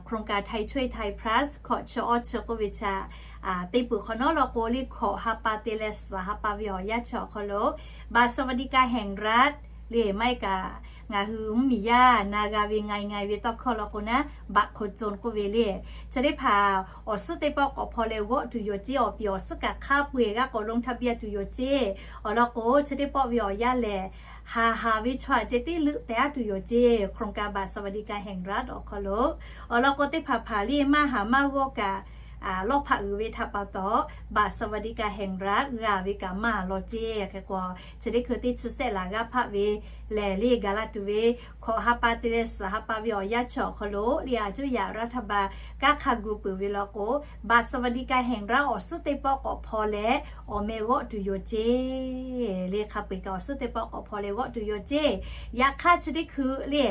โครงการไทยช่วยไทย Plus hkawꞈ chi awˇ chi k'oˆ ve chi teˇ peuˬ hk'awꞈ nawˉ law k'o le hkawꞈ ha pa te leh suhˍ ha pa ve awˬ yanˇ chi awˬ hk'aw lo บัตรสวัสดิการแห่งรัฐ le maˇ heˆ kaꞈ ngaˬ hui mvuhˇmiˬ yaˇ na g'a ve ง่ายๆ ve tawˇ hkawˇ law k'o naˉ บัตรคนจน k'oˆ ve le, chi teˇ hpaˍ awˬ suhˉ teˇ pawˆ k'awꞈ hpaw leh g'awˆ tuˬ yoˬ ceˇ, awˬ piˍ awˬ suhˉ kaꞈ hk'a peu-eˬ g'a k'awꞈ ลงทะเบียน tuˬ yoˬ ceˇ. Awˬ lawn k'o chi teˇ pawˆ ve awˬ yanˇ lehˬ, haˍ haˍ ve chaw aꞈ ceh tiˉ leuˆ tehꞈ aˉ tuˬ yoˬ ceˇ, โครงการบัตรสวัสดิการแห่งรัฐ awˬ hk'aw lo. Awˬ lawn k'o teˇ hpaˍ hpaˍ le maˇ haˍ maˇ g'awˇ kaꞈ lawˇ hpaꞈ uiˍ ve htaꞈ pa taw, บัตรสวัสดิการแห่งรัฐ g'a ve kaꞈ maˇ lawˬ ceˇ. Hk'e k'o, chi teˇ hkui teˇ chi sehˆ laˬ g'aˇ hpaˆ ve lehˬ, le gaˬ la tuˬ ve hkawꞈ ha pa te leh suhˍ ha pa ve awˬ yanˇ chi awˬ hk'aw lo le, a cuˇ yaꞈ รัฐบาล kanˉ hk'a gu peuˬ ve law k'o, บัตรสวัสดิการแห่งรัฐ awˬ suhˉ teˇ pawˆ k'awꞈ hpaw leh awˬ meh g'awˆ tuˬ yoˬ ceˇ. Le hk'a peu-eˬ kaꞈ awˬ suhˉ teˇ pawˆ k'awꞈ hpaw leh g'awˆ tuˬ yoˬ ceˇ. Yaꞈ hk'aˇ chi teˇ hkui le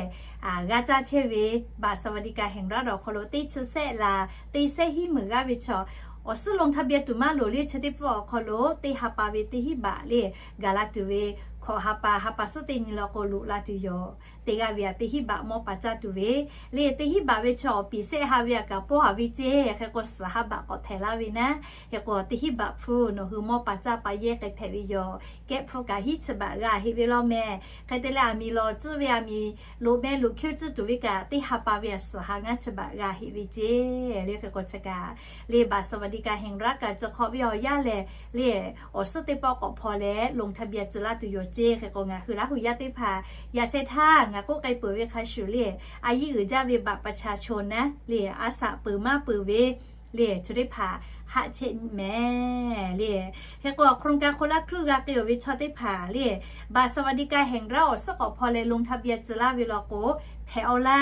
g'a caˇ chehˇ ve บัตรสวัสดิการแห่งรัฐ awˬ hk'aw lo teˇ chi sehˆ laˬ teˇ sehˆ hiˉ meunˍ g'aˇ ve chaw awˬ suhˉ ลงทะเบียน tuˬ maˇ loˍ le, chi teˇ pawˆ awˬ hk'aw lo teˇ ha pa ve teˇ hiˉ baꞈ le gaˬ la tuˬ ve hkawꞈ ha pa ha pa suhˉ teˇ nyi law k'o loꞈ la tuˬ yoˬ. Teˇ g'aˇ ve aꞈ teˇ hiˉ baꞈ mawˇ pa caˇ tuˬ ve le, teˇ hiˉ baꞈ ve chaw awˬ piˍ sehˆ ha ve aꞈ kaꞈ pawˇ haˍ ve ceˇ. Hk'e k'o suhˍ ha baꞈ k'awꞈ htehꞈ laˇ ve naˉ. Hk'e k'o teˇ hiˉ baꞈ hpu nawˬ hui mawˇ pa caˇ pa yehˇ k'ai hpehꞈ ve yoˬ. Kehˆ hpu kaꞈ hiˉ chi baꞈ g'a heꞈ ve law mehˍ. Hk'e te leh aˬ miˍ lawˬ tcuhˉ ve, aˬ miˍ loꞈ meh loꞈ hkiˇ tcuhˉ tuˬ ve kaꞈ, teˇ ha pa ve aꞈ suhˍ ha ngaˇ chi baꞈ g'a heꞈ ve ceˇ. Le hk'e k'o chi kaꞈ le บัตรสวัสดิการแห่งรัฐ kaꞈ chi hk'awꞈ ve awˬ yanˇ lehˬ le, awˬ suhˉ teˇ pawˆ k'awꞈ hpaw leh ลงทะเบียน tcuh laˇ tuˬ yoˬ ceˇ. Hk'e k'o ngaˬ hui Laˇ huˍ yaˇ teˇ hpaˍ yaꞈ sheh htaˇ ngaˬ k'oˆ k'ai peuˬ ve hk'a shuˍ le, a yiˇ uiˍ jaˇ ve บัตรประชาชน naˉ le, a shaꞈ peuˬ maˇ peuˬ ve le, chi teˇ hpaˍ haˆ chehˇ nyi mehˍ le. Hk'e k'o โครงการคนละครึ่ง g'a k'ai-oˬ ve chaw teˇ hpaˍ le, บัตรสวัสดิการแห่งรัฐ awˬ suhˉ k'awꞈ hpaw leh ลงทะเบียน tcuh laˇ ve law k'o, hpehꞈ awˬ laˇ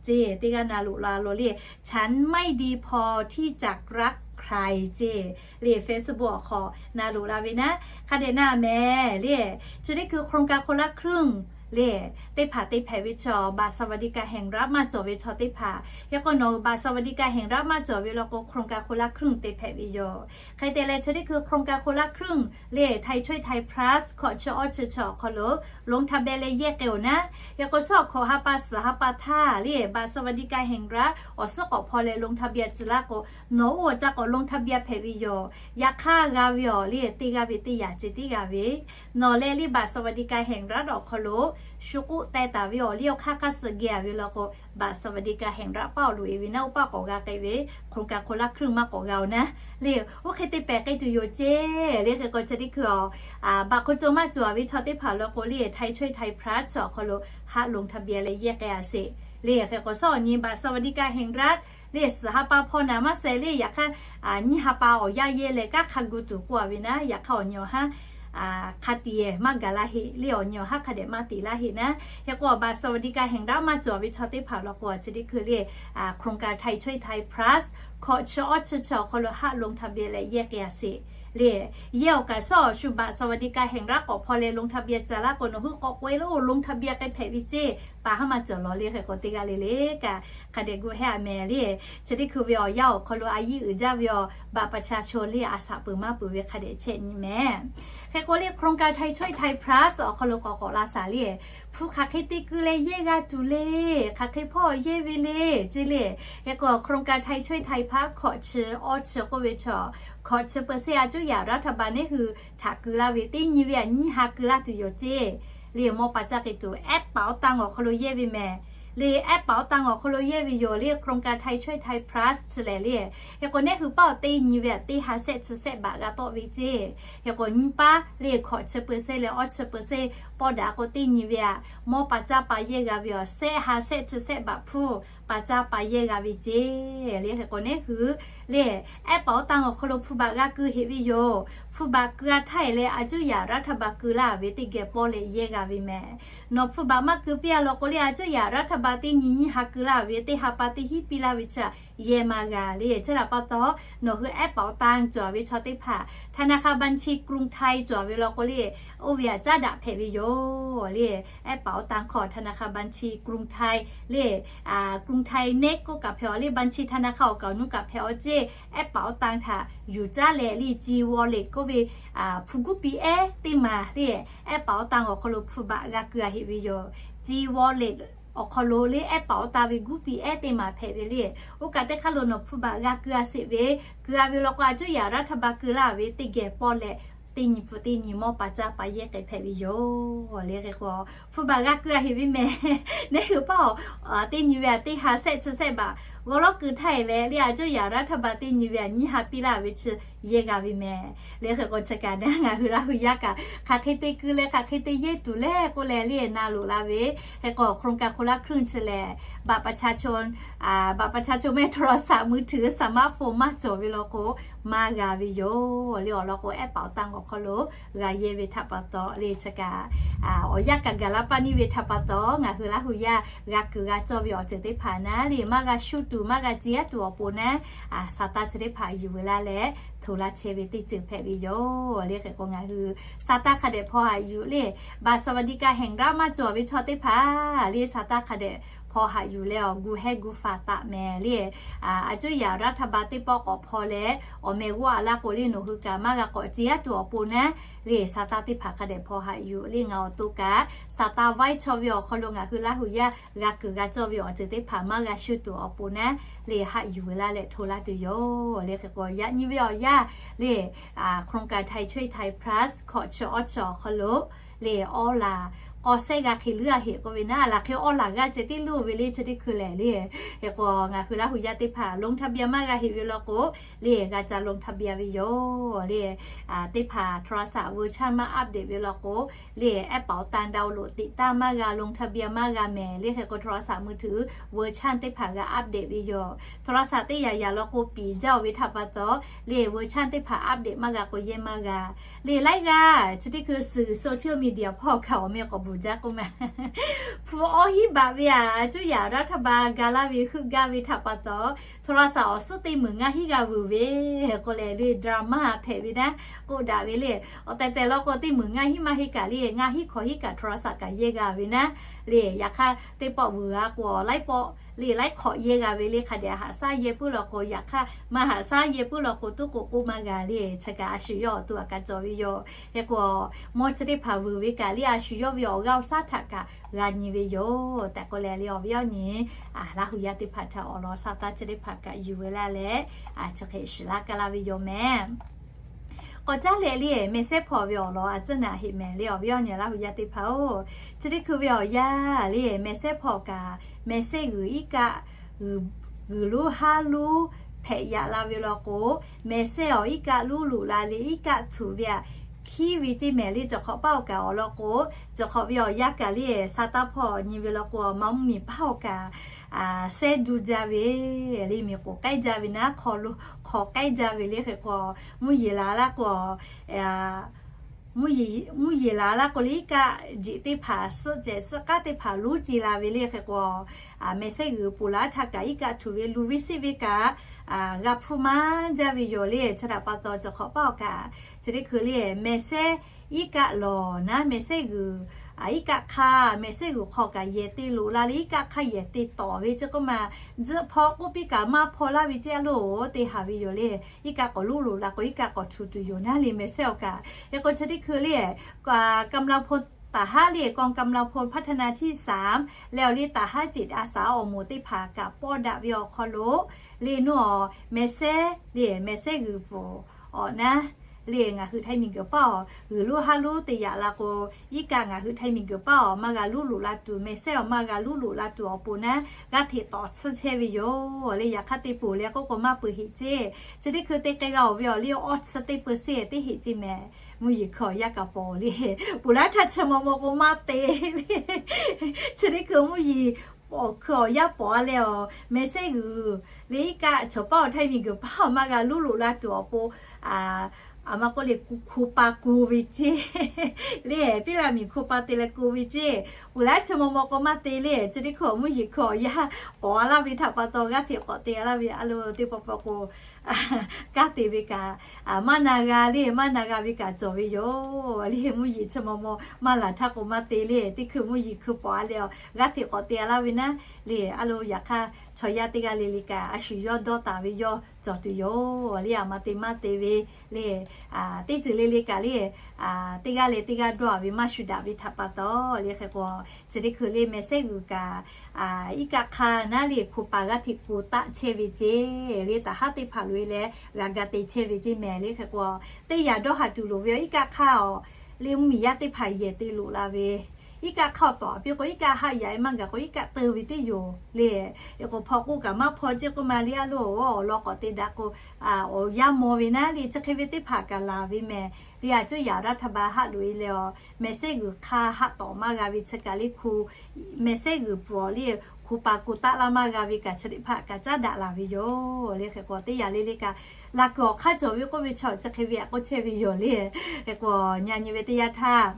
ceˇ. Teˇ g'aˇ na loꞈ la lo le, ฉันไม่ดีพอที่จะรักใคร ceˇ. Le Facebook awˬ hk'aw na loꞈ la ve naˉ, hk'a dehꞈ na mehˍ le. Chi teˇ hkui โครงการคนละครึ่ง le, teˇ hpaˍ te hpehꞈ ve chaw บัตรสวัสดิการแห่งรัฐ maˇ cawˬ ve chaw teˇ hpaˍ, hk'e k'o nawˬ hui บัตรสวัสดิการแห่งรัฐ maˇ cawˬ ve law k'o โครงการคนละครึ่ง te hpehꞈ ve yoˬ. Hk'e te leh chi teˇ hkui โครงการคนละครึ่ง le, ไทยช่วยไทย Plus hkawꞈ chi awˇ chi chi awˬ hk'aw lo ลงทะเบียน leh yehˇ k'ai-oˬ naˉ. Hk'e k'o suhˉ awˬ hkawꞈ ha pa suhˍ ha pa htaˇ le, บัตรสวัสดิการแห่งรัฐ awˬ suhˉ k'awꞈ hpaw leh ลงทะเบียน tcuh laˇ k'o, nawˬ oˇ awˬ ca k'awꞈ ลงทะเบียน hpehꞈ ve yoˬ. Yaꞈ hk'aˇ g'a ve awˬ le, teˇ g'aˇ ve teˇ yaꞈ ceh tiˉ g'a ve, nawˬ leh le บัตรสวัสดิการแห่งรัฐ awˬ hk'aw lo shu k'oˆ teh taˍ ve awˬ liˇ awˬ hk'aˇ hk'aˇ suh geh-a ve law k'o, บัตรสวัสดิการแห่งรัฐ paˇ awˬ loꞈ-e ve naˉ, oˇ paˆ k'awꞈ g'a k'ai ve โครงการคนละครึ่ง maˇ k'awꞈ g'a-oˬ naˉ. Le, oˇ hk'e te pehˍ k'ai tuˬ yoˬ ceˇ. Le hk'e k'o chi teˇ hkui awˬ baꞈ hk'aw cawˬ maˇ cawˬ-a ve chaw teˇ hpaˍ law k'o le, ไทยช่วยไทย Plus chi awˬ hk'aw lo haˆ ลงทะเบียน leh yehˇ k'ai-a sheˍ. Le hk'e k'o suhˉ awˬ nyi บัตรสวัสดิการแห่งรัฐ le suhˍ ha pa hpaw naˍ maˇ shehˍ le, yaꞈ hk'aˇ nyiˇ ha pa awˬ yanˇ yehˇ leh kanˉ hk'a gu tuˬ k'oˆ-a ve naˉ, yaꞈ hk'aˇ awˬ nyi awˬ haˉ hk'a tiꞈ maˇ gaˬ laˇ heˆ le, awˬ nyi awˬ haˉ hk'a dehꞈ maˇ tiꞈ laˇ heˆ naˉ. Hk'e k'o บัตรสวัสดิการแห่งรัฐ maˇ cawˬ ve chaw teˇ hpaˍ law k'o, chi teˇ hkui le, โครงการไทยช่วยไทย Plus hkawꞈ chi awˇ chi chi awˬ hk'aw lo haˆ ลงทะเบียน leh yehˇ k'ai-a sheˍ. Le, yehˇ awˬ kaꞈ suhˉ awˬ shu บัตรสวัสดิการแห่งรัฐ k'awꞈ hpaw leh ลงทะเบียน tcuh laˇ k'o, nawˬ hui k'awꞈ k'oꞈ-e lo ลงทะเบียน k'ai hpehꞈ ve ceˇ. Paˍ haˉ maˇ cawˬ lawˬ le. Hk'e k'o teˇ g'aˇ le le kaꞈ hk'a dehꞈ gu hehˇ-a mehˍ le. Chi teˇ hkui ve awˬ yanˇ awˬ hk'aw lo a yiˇ uiˍ jaˇ ve awˬ บัตรประชาชน le, a shaꞈ peuˬ maˇ peuˬ ve hk'a dehꞈ chehˇ nyi mehˍ. Hk'e k'o le โครงการไทยช่วยไทย Plus awˬ hk'aw lo k'awꞈ k'awꞈ la shaˍ le, hpu hk'aˬ hk'e te keu leh yehˇ g'a tuˬ le, hk'aˬ hk'e hpawˇ yehˇ ve le, ceˇ le. Hk'e k'o โครงการไทยช่วยไทย Plus hkawꞈ chi awˇ chi k'oˆ ve chaw, hkawꞈ chi เปอร์เซ็นต์ a cuˇ yaꞈ รัฐบาล neˉ hui htaꞈ keu laˇ ve teˇ nyi ve aꞈ nyiˇ ha keu laˇ tuˬ yoˬ ceˇ. Le, mawˇ pa caˇ k'ai tuˬ แอปเป๋าตัง awˬ hk'aw lo yehˇ ve mehˍ. Le, แอปเป๋าตัง awˬ hk'aw lo yehˇ ve yoˬ le, โครงการไทยช่วยไทย Plus chi lehˬ le. Hk'e k'o neˉ hui paˇ awˬ teˇ nyi ve aꞈ teˇ ha sehˆ chi sehˆ baꞈ g'a tawˆ ve ceˇ. Hk'e k'o nyiˇ paˉ le, hkawꞈ chi เปอร์เซ็นต์ leh awˇ chi เปอร์เซ็นต์ pawˇ daꞈ k'o teˇ nyi ve aꞈ mawˇ pa caˇ pa yehˇ g'a ve awˬ sehˆ ha sehˆ chi sehˆ baꞈ hpu pa caˇ pa yehˇ g'a ve ceˇ. Le hk'e k'o neˉ hui le, แอปเป๋าตัง awˬ hk'aw lo hpu baꞈ g'a keu heꞈ ve yoˬ. Hpu baꞈ keu-a htaˇ e leh a cuˇ yaꞈ รัฐบาล keu laˇ ve teˇ geh pawˇ leh yehˇ g'a ve mehˍ. Nawˬ hpu baꞈ maˇ keu piˇ-a law k'o le, a cuˇ yaꞈ รัฐบาล teˇ nyi nyiˇ ha keu laˇ ve, teˇ ha pa teˇ hiˉ piˇ laˇ ve chi yehˇ maˇ g'a le. Chi htaꞈ pa taw, nawˬ hui แอปเป๋าตัง cawˬ ve chaw teˇ hpaˍ, ธนาคารบัญชีกรุงไทย cawˬ ve law k'o le, oˇ ve aꞈ caˉ daꞈ hpehꞈ ve yoˬ le. แอปเป๋าตัง hk'aw ธนาคารบัญชีกรุงไทย le, กรุงไทย next k'oˆ kaꞈ hpehꞈ-aw le, บัญชีธนาคาร awˬ kaˍ awˬ nu kaꞈ hpehꞈ-aw ceˇ. แอปเป๋าตัง htaꞈ yuˬ caˉ leh le, จีวอลเล็ต k'oˆ ve hpu guˉ piˇ ehˉ teˇ maˬ le, แอปเป๋าตัง awˬ hk'aw lo hpu baꞈ g'a keu-a heꞈ ve yoˬ. จีวอลเล็ต awˬ hk'aw lo le, แอปเป๋าตัง ve guˉ piˇ ehˉ teˇ maˬ hpehꞈ ve le. Oˇ kaꞈ teˇ hk'aˇ lo nawˬ hpu baꞈ g'a keu-a sheˍ ve, keu-a ve law k'o a cuˇ yaꞈ รัฐบาล keu laˇ ve teˇ geh pawˇ leh teˇ nyi hpu teˇ nyi mawˇ pa caˇ pa yehˇ k'ai hpehꞈ ve yoˬ le. Hk'e k'o hpu baꞈ g'a keu-a heꞈ ve mehˍ. Neˉ hui paˇ-aw, teˇ nyi ve aꞈ teˇ ha sehˆ chi sehˆ baꞈ G'aw lawˉ kuiˬ htaˇ e leh le, a cuˇ yaꞈ รัฐบาล teˇ nyi ve a nyiˇ ha piˇ laˇ ve chi yehˇ g'a ve meh. Le hk'e k'o chi kaꞈ naˉ ngaˬ hui Laˇ hu yaˇ kaꞈ hk'aˬ hk'e te keu leh hk'aˬ hk'e te yehˇ tuˬ le k'oˆ leh le na loꞈ la ve. Hk'e k'o โครงการคนละครึ่ง chi lehˬ บัตรประชาชน บัตรประชาชน mehˆ โทรศัพท์มือถือ สมาร์ทโฟน maˇ cawˬ ve law k'o maˇ g'a ve yoˬ. Le awˬ lawn k'o แอปเป๋าตัง awˬ hk'aw lo g'a yehˇ ve htaꞈ pa taw le chi kaꞈ awˬ yanˇ kaꞈ gaˬ la paˇ niˇ ve htaꞈ pa taw ngaˬ hui Laˇ hu yaˇ g'a kuiˬ g'a cawˇ ve awˬ ceuˬ teˇ hpaˍ naˉ le maˇ g'a shu tuˬ maˇ g'a ciˍ aˉ tuˬ awˬ pon naˉ, sa taˇ chi teˇ hpaˍ yuˬ ve laˇ leh hto laˇ chehˇ ve teˇ ceuˬ hpehꞈ ve yoˬ. Le hk'e k'o ngaˬ hui sa taˇ hk'a dehꞈ hpaw haꞈ yuˬ le, บัตรสวัสดิการแห่งรัฐ maˇ cawˬ ve chaw teˇ hpaˍ le sa taˇ hk'a dehꞈ hpaw haꞈ yuˬ leh awˬ gu hehˉ gu faˍ taˍ meh le. A cuˇ yaꞈ รัฐบาล teˇ pawˆ k'awꞈ hpaw leh awˬ meh g'aˇ a laˇ k'o le nawˬ hui kaꞈ maˇ g'a k'awꞈ ciˍ aˉ tuˬ awˬ pon naˉ le sa taˇ teˇ hpaˍ hk'a dehꞈ hpaw haꞈ yuˬ le ngaˬ awˬ to kaꞈ sa taˇ vaiˇ chaw ve awˬ hk'aw lo ngaˬ hui Laˇ hu yaˇ g'a kuiˬ g'a cawˇ ve awˬ ceuˬ teˇ hpaˍ maˇ g'a shu tuˬ awˬ pon naˉ le haꞈ yuˬ ve laˇ leh hto laˇ tuˬ yoˬ. Le hk'e k'o yaꞈ nyi ve awˬ yanˇ le โครงการไทยช่วยไทย plus hkawꞈ chi awˇ chi awˬ hk'aw lo le awˇ laˬ k'aw sehˉ g'a hk'e leuˉ a heꞈ k'oˆ ve naˉ, laˬ hk'e awˇ laˬ g'aˇ ceh tiˉ leuˉ ve le chi teˇ hkui lehˬ le. Hk'e k'o ngaˬ hui Laˇ hu yaˇ teˇ hpaˍ ลงทะเบียน maˇ g'a heꞈ ve law k'o le g'a ca ลงทะเบียน ve yoˬ. Le teˇ hpaˍ โทรศัพท์ เวอร์ชัน maˇ update ve law k'o le แอปเป๋าตัง ดาวน์โหลด ติดตั้ง maˇ g'a, ลงทะเบียน maˇ g'a meh. Le hk'e k'o โทรศัพท์มือถือ เวอร์ชัน teˇ hpaˍ g'a update ve yoˬ. โทรศัพท์ teˇ yaꞈ yaꞈ law k'o piˍ jaˇ-oˬ ve htaꞈ pa taw le เวอร์ชัน teˇ hpaˍ update maˇ g'a k'o yehˇ maˇ g'a. Le laiˉ g'aˇ chi teˇ hkui suhˍ social media hpawˇ kaꞈ awˬ meh k'awꞈ bvuhˬ jaˇ k'oˆ ma. Hpu awˇ hiˉ baꞈ ve a cuˇ yaꞈ รัฐบาล ga laˇ ve heuˆ gaˇ ve htaꞈ pa taw โทรศัพท์ awˬ suhˉ teˇ meunˍ ngaˇ hiˉ g'a vuiˬ ve k'o lehˬ le drama hpehꞈ ve naˉ k'oˆ daꞈ ve le. Awˬ tehˬ tehˬ law k'o teˇ meunˍ ngaˇ hiˉ maˇ heˆ kaꞈ le ngaˇ hiˉ hkawꞈ hiˉ kaꞈ โทรศัพท์ kaꞈ yehˇ g'a ve naˉ le. Yaꞈ hk'aˇ teˇ pawˆ vuiˬ g'a k'o laiˉ pawˆ le laiˉ hk'awꞈ yehˇ g'a ve le. Hk'a dehꞈ haꞈ shaˉ yehˇ puiˉ law k'o yaꞈ hk'aˇ maˇ haꞈ shaˉ yehˇ puiˉ law k'o tuˉ k'o k'oˆ maˇ g'a le. Chi kaꞈ a shu yawˇ awˬ to aꞈ ka cawˬ ve yoˬ. Hk'e k'o mawˇ chi teˇ hpaˍ vuiˬ ve kaꞈ le a shu yawˇ ve awˬ g'aˇ awˬ shaˉ htaꞈ kaꞈ g'a nyi ve yoˬ tehꞈ k'oˆ leh le awˬ viˉ awˬ nyi Laˇ hu yaˇ teˇ hpaˍ htaꞈ awˬ lawn sa taˇ chi teˇ hpaˍ kaꞈ yuˬ ve laˇ leh chi hk'e shuˍ laˇ kaˇ laˇ ve yoˬ meh. K'awꞈ caˉ leh le mehˬ sehˉ hpawˇ ve awˬ lawn a cuˇ naꞈ heˆ mehˍ le awˬ viˉ awˬ nyi Laˇ hu yaˇ teˇ hpaˍ-oˬ. Chi teˇ hkui ve awˬ yanˇ le mehˬ sehˉ hpawˇ kaꞈ mehˬ sehˉ g'uiˬ iˉ kaˆ g'uiˬ lonˉ haˉ lonˉ hpehꞈ yaꞈ la ve law k'o mehˬ sehˉ awˬ iˉ kaˆ lonˉ loꞈ la le iˉ kaˆ htuꞈ ve aꞈ hkiˉ ve ceˇ mehˍ le. Cawˬ hk'awꞈ paˇ awˬ kaꞈ awˬ lawn k'o cawˬ hk'awꞈ ve awˬ yanˇ kaꞈ le sa taˇ hpawˇ nyi ve law k'o ma mvuhˇ miˬ paˇ awˬ kaꞈ sehˉ duˇ jaˇ ve le miˬ k'oˍ k'ehˉ jaˇ ve naˉ hk'aw lo hk'aw k'ehˉ jaˇ ve le. Hk'e k'o mvuhˇ yeˬ la laˇ k'o mvuhˇ yeˬ la laˇ k'o le iˉ kaˆ jeꞈ teˇ hpaˍ suhˆ cehˬ suhˆ k'aˉ teˇ hpaˍ lonˉ ce la ve le. Hk'e k'o mehˬ sehˉ g'uiˬ ponˬ laˬ htaˇ kaꞈ iˉ kaˆ htuꞈ ve lu ve siˆ ve kaꞈ g'a hpuˇ maˇ jaˇ ve yoˬ le. Chi htaꞈ pa taw cawˬ hk'awꞈ paˇ awˬ kaꞈ chi teˇ hkui le mehˬ sehˉ iˉ kaˆ lawˬ naˉ mehˬ sehˉ g'uiˬ iˉ kaˆ hk'aˇ mehˬ sehˉ g'uiˬ hk'aw kaꞈ yehˬ te loꞈ la le iˉ kaˆ hk'aˇ yehˬ te tawˍ ve ceˇ k'oˆ ma, tzuhˆ hpawˇ k'oˆ piˇ kaꞈ maˇ hpawˇ laˇ ve ceˇ a loˬ teˇ haˍ ve yoˬ le. Iˉ kaˆ k'awꞈ lonˉ loꞈ la k'o iˉ kaˆ k'awꞈ htuꞈ tuˬ yoˬ naˉ le mehˬ sehˉ awˬ kaꞈ. Hk'e k'o chi teˇ hkui le กำลังพล taˍ haˉ le กองกำลังพลพัฒนาที่สาม leh awˬ le taˍ haˉ ceꞈ a saˍ awˬ moˍ teˇ hpaˍ kaꞈ pawˇ daꞈ ve awˬ hk'aw lo le naˉ awˬ mehˬ sehˉ le mehˬ sehˉ g'uiˬ pfuhˍ awˬ naˉ le ngaˬ hui Htaiˇ miˬ guiˬ paˇ awˬ g'uiˬ lonˉ haˉ lonˉ te yaꞈ la k'o iˉ kaˆ ngaˬ hui Htaiˇ miˬ guiˬ paˇ awˬ maˇ g'a lonˉ loꞈ la tuˬ mehˬ sehˉ awˬ maˇ g'a lonˉ loꞈ la tuˬ awˬ pon naˉ g'aˇ hteꞈ tawˍ tsuhˇ chehˇ ve yoˬ le. Yaꞈ hk'aˇ te peuˬ leh k'oˆ k'o maˇ peuˬ heˆ ceˇ. Chi teˇ hkui te k'ai g'a awˬ ve awˬ le awˇ tsuhˇ teˇ peu seˇ teˇ heˆ ceˇ mehˍ. Mvuhˇ yeˬ hkui awˬ yaˇ kaꞈ pawˍ le ponˬ laˇ htaˇ chi maw maw k'o maˇ te le. Chi teˇ hkui mvuhˇ yeˬ awˬ hkui awˬ yaˇ pawˍ a leh awˬ mehˬ sehˉ g'uiˬ le iˉ kaˆ cawˬ paˇ awˬ Htaiˇ miˬ guiˬ paˇ awˬ maˇ g'a lonˉ loꞈ la tuˬ awˬ pon a ma k'oˆ le hko pa ko ve ceˇ le piˇ la miˬ hko pa te leh ko ve ceˇ. Ponˬ laˇ chi maw maw k'o maˇ te le. Chi teˇ hkui awˬ mvuhˇ yeˬ hkui awˬ yaˇ pawˍ a laˇ ve htaꞈ pa taw g'aˇ hteꞈ k'awꞈ te a laˇ ve a lo teˇ paw paw k'o kanˉ te ve kaꞈ maˇ na g'a le maˇ na g'a ve kaꞈ cawˬ ve yoˬ le. Mvuhˇ yeˬ chi maw maw maˇ laˬ htaˇ k'o maˇ te le. Teˇ hkui mvuhˇ yeˬ hkui pawˍ a leh awˬ g'aˇ hteꞈ k'awꞈ te a laˇ ve naˉ le a lo yaꞈ hk'aˇ chaw yaˇ teˇ g'aˇ le le kaꞈ a shu yawˇ dawˇ taˍ ve yawˇ cawˬ tuˬ yoˬ le. A ma te maˇ te ve le teˇ ceuˬ le le kaꞈ le teˇ g'aˇ leh teˇ g'aˇ dawˇ a ve maˇ shu daꞈ ve htaꞈ pa taw le. Hk'e k'o chi teˇ hkui le mehˬ sehˉ g'uiˬ kaꞈ iˉ kaˆ hk'aˇ naˉ le hko pa g'aˇ hteꞈ ko taˆ chehˇ ve ceˇ le taˍ haˉ teˇ hpaˍ loꞈ e leh g'a ga te chehˇ ve ceˇ mehˍ le. Hk'e k'o teˇ yaꞈ dawˇ haˍ tuˬ loˍ ve awˬ iˉ kaˆ hk'aˇ awˬ le mvuhˇ miˬ yaˇ teˇ hpaˍ yehˬ te loꞈ la ve iˉ kaˆ hk'aˇ tawˍ piˇ k'o, iˉ kaˆ haˆ yaꞈ e maˇ gaˬ k'o, iˉ kaˆ teu ve teˇ yoˬ le. Eˬ k'o hpaw k'oˆ kaꞈ maˇ hpaw ceˇ k'oˆ ma le, a loˬ awˬ lawn k'awꞈ te daꞈ k'o, awˬ yanˇ maw ve naˉ le, chi hk'e ve teˇ hpaˍ kaꞈ laˬ ve mehˍ le. A cuˇ yaꞈ daˇ htaˇ ba haˆ loꞈ e leh, a mehˍ sehˉ g'uiˬ hk'aˇ haˆ tawˍ maˇ g'a ve chi kaꞈ le, hku mehˍ sehˉ g'uiˬ pfuhˍ awˬ le, hku pa ko taˆ laˇ maˇ g'a ve kaꞈ chi teˇ hpaˍ kaꞈ caˉ daꞈ laˬ ve yoˬ le. Hk'e k'o teˇ yanˇ le le kaꞈ, laˬ kuiˬ awˬ hk'aˇ cawˬ ve k'oˆ ve chaw chi hk'e ve yaꞈ k'oˆ chehˇ ve yoˬ le. Hk'e k'o nyi nyi ve teˇ yanˇ htaˇ,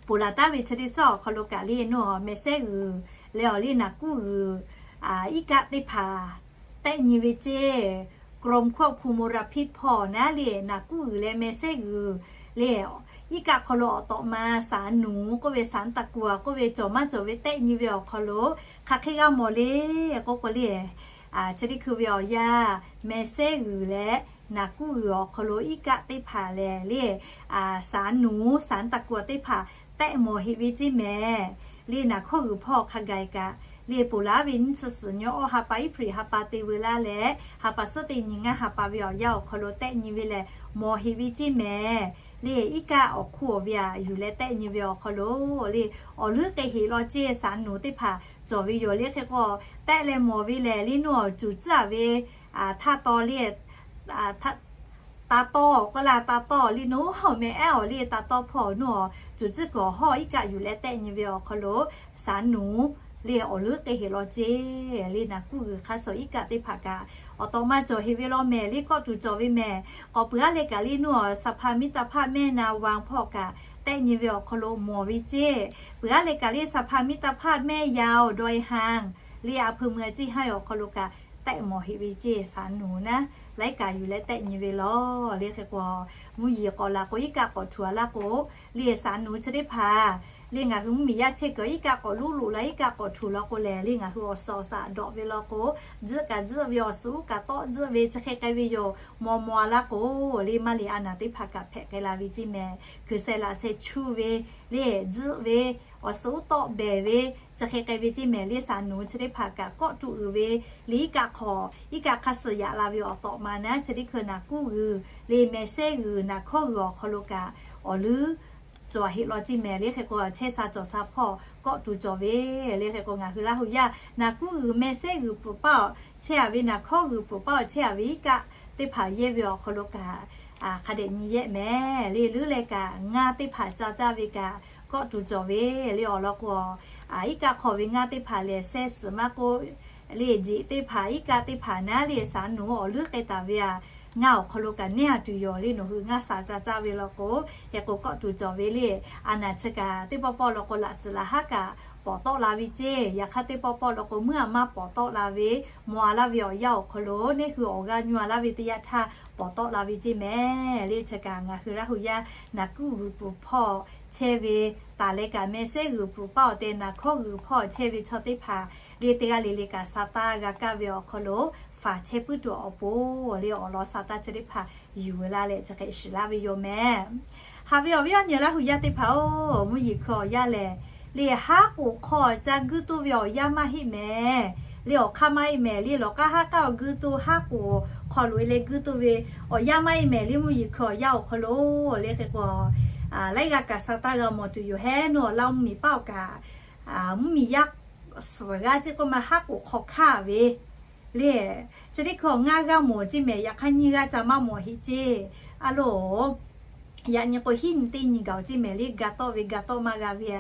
ponˬ laˬ taˍ ve chi teˇ suhˉ awˬ hk'aw lo kaꞈ le, nawˬ mehˍ sehˉ g'uiˬ leh awˬ le naˍ kuˉ g'uiˬ iˉ kaˆ teˇ hpaˍ tehˆ nyi ve ceˇ, กรมควบคุมมลพิษ hpawˇ naˉ le, naˍ kuˉ g'uiˬ leh mehˍ sehˉ g'uiˬ le, iˉ kaˆ hk'aw lo awˬ tawꞈ ma สารหนู k'oˆ ve สารตะกั่ว k'oˆ ve cawˬ maˇ cawˬ ve tehˆ nyi ve awˬ hk'aw lo hk'aˬ hk'e g'a mawˬ le k'oˆ k'o le, chi teˇ hkui ve awˬ yanˇ mehˍ sehˉ g'uiˬ leh naˍ kuˉ g'uiˬ awˬ hk'aw lo iˉ kaˆ teˇ hpaˍ lehˬ le, สารหนู สารตะกั่ว teˇ hpaˍ tehˆ mawˬ heꞈ ve ceˇ mehˍ le. Naˍ hkawˇ g'uiˬ hpawˇ hk'a gaˬ kaꞈ le, ponˬ laˬ ve nyiˇ chi suhˍ nyi awˇ ha pa April ha pa te veu laˇ leh, ha pa suhˉ teˇ nyi ngaˇ ha pa ve awˬ yanˇ awˬ hk'aw lo tehˆ nyi ve lehˬ mawˬ heꞈ ve ceˇ mehˍ le. Iˉ kaˆ awˬ hk'oˆ awˬ ve aꞈ yuˬ leh tehˆ nyi ve awˬ hk'aw lo le, awˬ leuˉ k'e heꞈ law ceˇ สารหนู teˇ hpaˍ cawˬ ve yoˬ le. Hk'e k'o tehˆ leh mawˬ ve lehˬ le, nawˬ cuˬ tcuhˉ a ve htaˇ taw le, taˇ tawˇ k'oˆ laˇ, taˇ tawˇ le, nawˬ meh ehˉ awˬ le taˇ tawˇ hpawˇ nawˬ cuˬ tcuhˉ kuiˬ awˬ hawˇ iˉ kaˆ yuˬ leh tehˆ nyi ve awˬ hk'aw lo สารหนู le awˬ leuˉ k'e heꞈ law ceˇ le. Naˍ kuˉ g'uiˬ hk'a shuˍ iˉ kaˆ teˇ hpaˍ kaꞈ awˬ tawꞈ ma cawˬ heꞈ ve law mehˍ le, kawˆ tuˬ cawˬ ve mehˍ. K'awꞈ peuˬ aˉ leh kaꞈ le, nawˬ สภามิตรภาพแม่นาวาง hpawˇ kaꞈ tehˆ nyi ve awˬ hk'aw lo mawˬ ve ceˇ. Peuˬ aˉ leh kaꞈ le สภามิตรภาพแม่ยาวดอยหาง le อำเภอเมือง เชียงราย awˬ hk'aw lo kaꞈ tehˆ mawˬ heꞈ ve ceˇ สารหนู naˉ laiˉ kaꞈ yuˬ leh tehˆ nyi ve law le. Hk'e k'o mvuhˇ yeˬ k'awꞈ laˬ k'o iˉ kaˆ k'awꞈ htuꞈ a laˇ k'o le, สารหนู chi teˇ hpaˍ le ngaˬ hui mvuhˇ miˬ yaˇ chehˇ kuiˬ iˉ kaˆ k'awꞈ luˉ loꞈ la, iˉ kaˆ k'awꞈ htuꞈ law k'o lehˬ le, ngaˬ hui awˬ suhˍ awˬ shaꞈ dawꞈ ve law k'o, tzuhˆ kaꞈ tzuhˆ ve, awˬ suhˍ uˉ kaꞈ tawˆ tzuhˆ ve chi hk'e k'ai ve yoˬ. Maw maw a laˇ k'o le, maˇ liꞈ a naˍ teˇ hpaˍ kaꞈ hpehꞈ k'ai la ve ceˇ mehˍ. Kuiˬ sheh laꞈ sheh chu ve le, tzuhˆ ve, awˬ suhˍ uˉ tawˆ behˬ ve chi hk'e k'ai ve ceˇ mehˍ le. สารหนู chi teˇ hpaˍ kaꞈ kawˆ tuˬ uiˍ ve le, iˉ kaˆ hk'aw iˉ kaˆ hk'a suhˍ yaꞈ la ve awˬ tawꞈ ma naˉ chi teˇ hkui naˍ kuˉ g'uiˬ le mehˍ sehˉ g'uiˬ naˍ hkawˇ g'uiˬ awˬ hk'aw lo kaꞈ awˬ leuˉ cawˬ heꞈ law ceˇ mehˍ le. Hk'e k'o chehˇ sha cawˬ sha hpawˇ kawˆ tuˬ cawˬ ve le. Hk'e k'o ngaˬ hui Laˇ huˍ yaˇ naˍ kuˉ g'uiˬ mehˍ sehˉ g'uiˬ pfuhˍ paˇ awˬ chehˇ a ve, naˍ hkawˇ g'uiˬ pfuhˍ paˇ awˬ chehˇ a ve iˉ kaˆ teˇ hpaˍ yehˇ ve awˬ hk'aw lo kaꞈ hk'a dehꞈ nyi yehˆ mehˍ le. Leuˉ leh kaꞈ ngaˇ teˇ hpaˍ ca caˇ ve kaꞈ kawˆ tuˬ cawˬ ve le. Awˬ lawn k'o iˉ kaˆ hk'aw ve ngaˇ teˇ hpaˍ lehˬ, sehˇ suhˍ maˇ k'oˆ le, jeꞈ teˇ hpaˍ iˉ kaˆ teˇ hpaˍ naˉ le, สารหนู awˬ leuˉ k'e taˍ ve aꞈ ngaˇ awˬ hk'aw lo kaꞈ neˇ a tuˬ yoˬ le. Nawˬ hui ngaˇ sha ca caˇ ve law k'o, hk'e k'o kawˆ tuˬ cawˬ ve le. A naˍ chi kaꞈ teˇ pawˆ pawˆ law k'o laꞈ tcuhˍ laꞈ haˉ kaꞈ pawˍ tawˆ la ve ceˇ. Yaꞈ hk'aˇ teˇ pawˆ pawˆ law k'o meuˇ a maˇ pawˍ tawˆ la ve, maw a laˇ ve awˬ yanˇ awˬ hk'aw lo neˇ hui awˬ g'aˇ nyu a laˇ ve teˇ yanˇ htaˇ pawˍ tawˆ la ve ceˇ mehˍ le. Chi kaꞈ ngaˬ hui Laˇ huˍ yaˇ naˍ kuˉ g'uiˬ pfuhˍ hpawˇ chehˇ ve taˍ leh kaꞈ, mehˍ sehˉ g'uiˬ pfuhˍ paˇ awˬ tehˬ naˍ hkawˇ g'uiˬ hpawˇ chehˇ ve chaw teˇ hpaˍ le teˇ g'aˇ le le kaꞈ sa taˇ g'a kaˇ ve awˬ hk'aw lo faˍ chehˇ puiˉ tuˬ awˬ pon le, awˬ lawn sa taˇ chi teˇ hpaˍ yuˬ la leh chi hk'e shiˍ laˇ ve yoˬ mehˍ. Haꞈ ve awˬ viˉ awˬ nyi Laˇ huˍ yaˇ teˇ hpaˍ-oˬ, mvuhˇ yeˬ hkui awˬ yanˇ lehˬ le, haˉ k'oˍ hk'aw ca guiˇ toˇ ve awˬ yanˇ maˇ heˆ mehˍ le. Awˬ hk'aˇ maˇ heˆ mehˍ le. Lawˬ k'aˉ haˉ k'aˉ awˬ guiˇ toˇ haˉ k'oˍ hk'aw loꞈ e leh guiˇ toˇ ve awˬ yanˇ maˇ heˆ mehˍ le. Mvuhˇ yeˬ hkui awˬ yanˇ awˬ hk'aw lo le, hk'e k'o laiˉ g'aˇ kaꞈ sa taˇ g'a mawˬ tuˬ yoˬ hehˉ. Nawˬ Laˇ mvuhˇ miˬ paˇ awˬ kaꞈ mvuhˇ miˬ yaˇ suhˍ g'aˇ ceˇ k'oˆ ma haˉ k'oˍ hk'aw hkanˇ ve le. Chi teˇ hkui ngaˇ g'aˇ mawˬ ceˇ mehˍ. Yaꞈ hk'aˇ nyiˇ g'aˇ ca maˇ mawˬ heˆ ceˇ. A loˬ, yaꞈ nyi k'o hiˉ nyi teˇ nyi gaˬ ceˇ mehˍ le. Ga tawˆ ve ga tawˆ maˇ g'a ve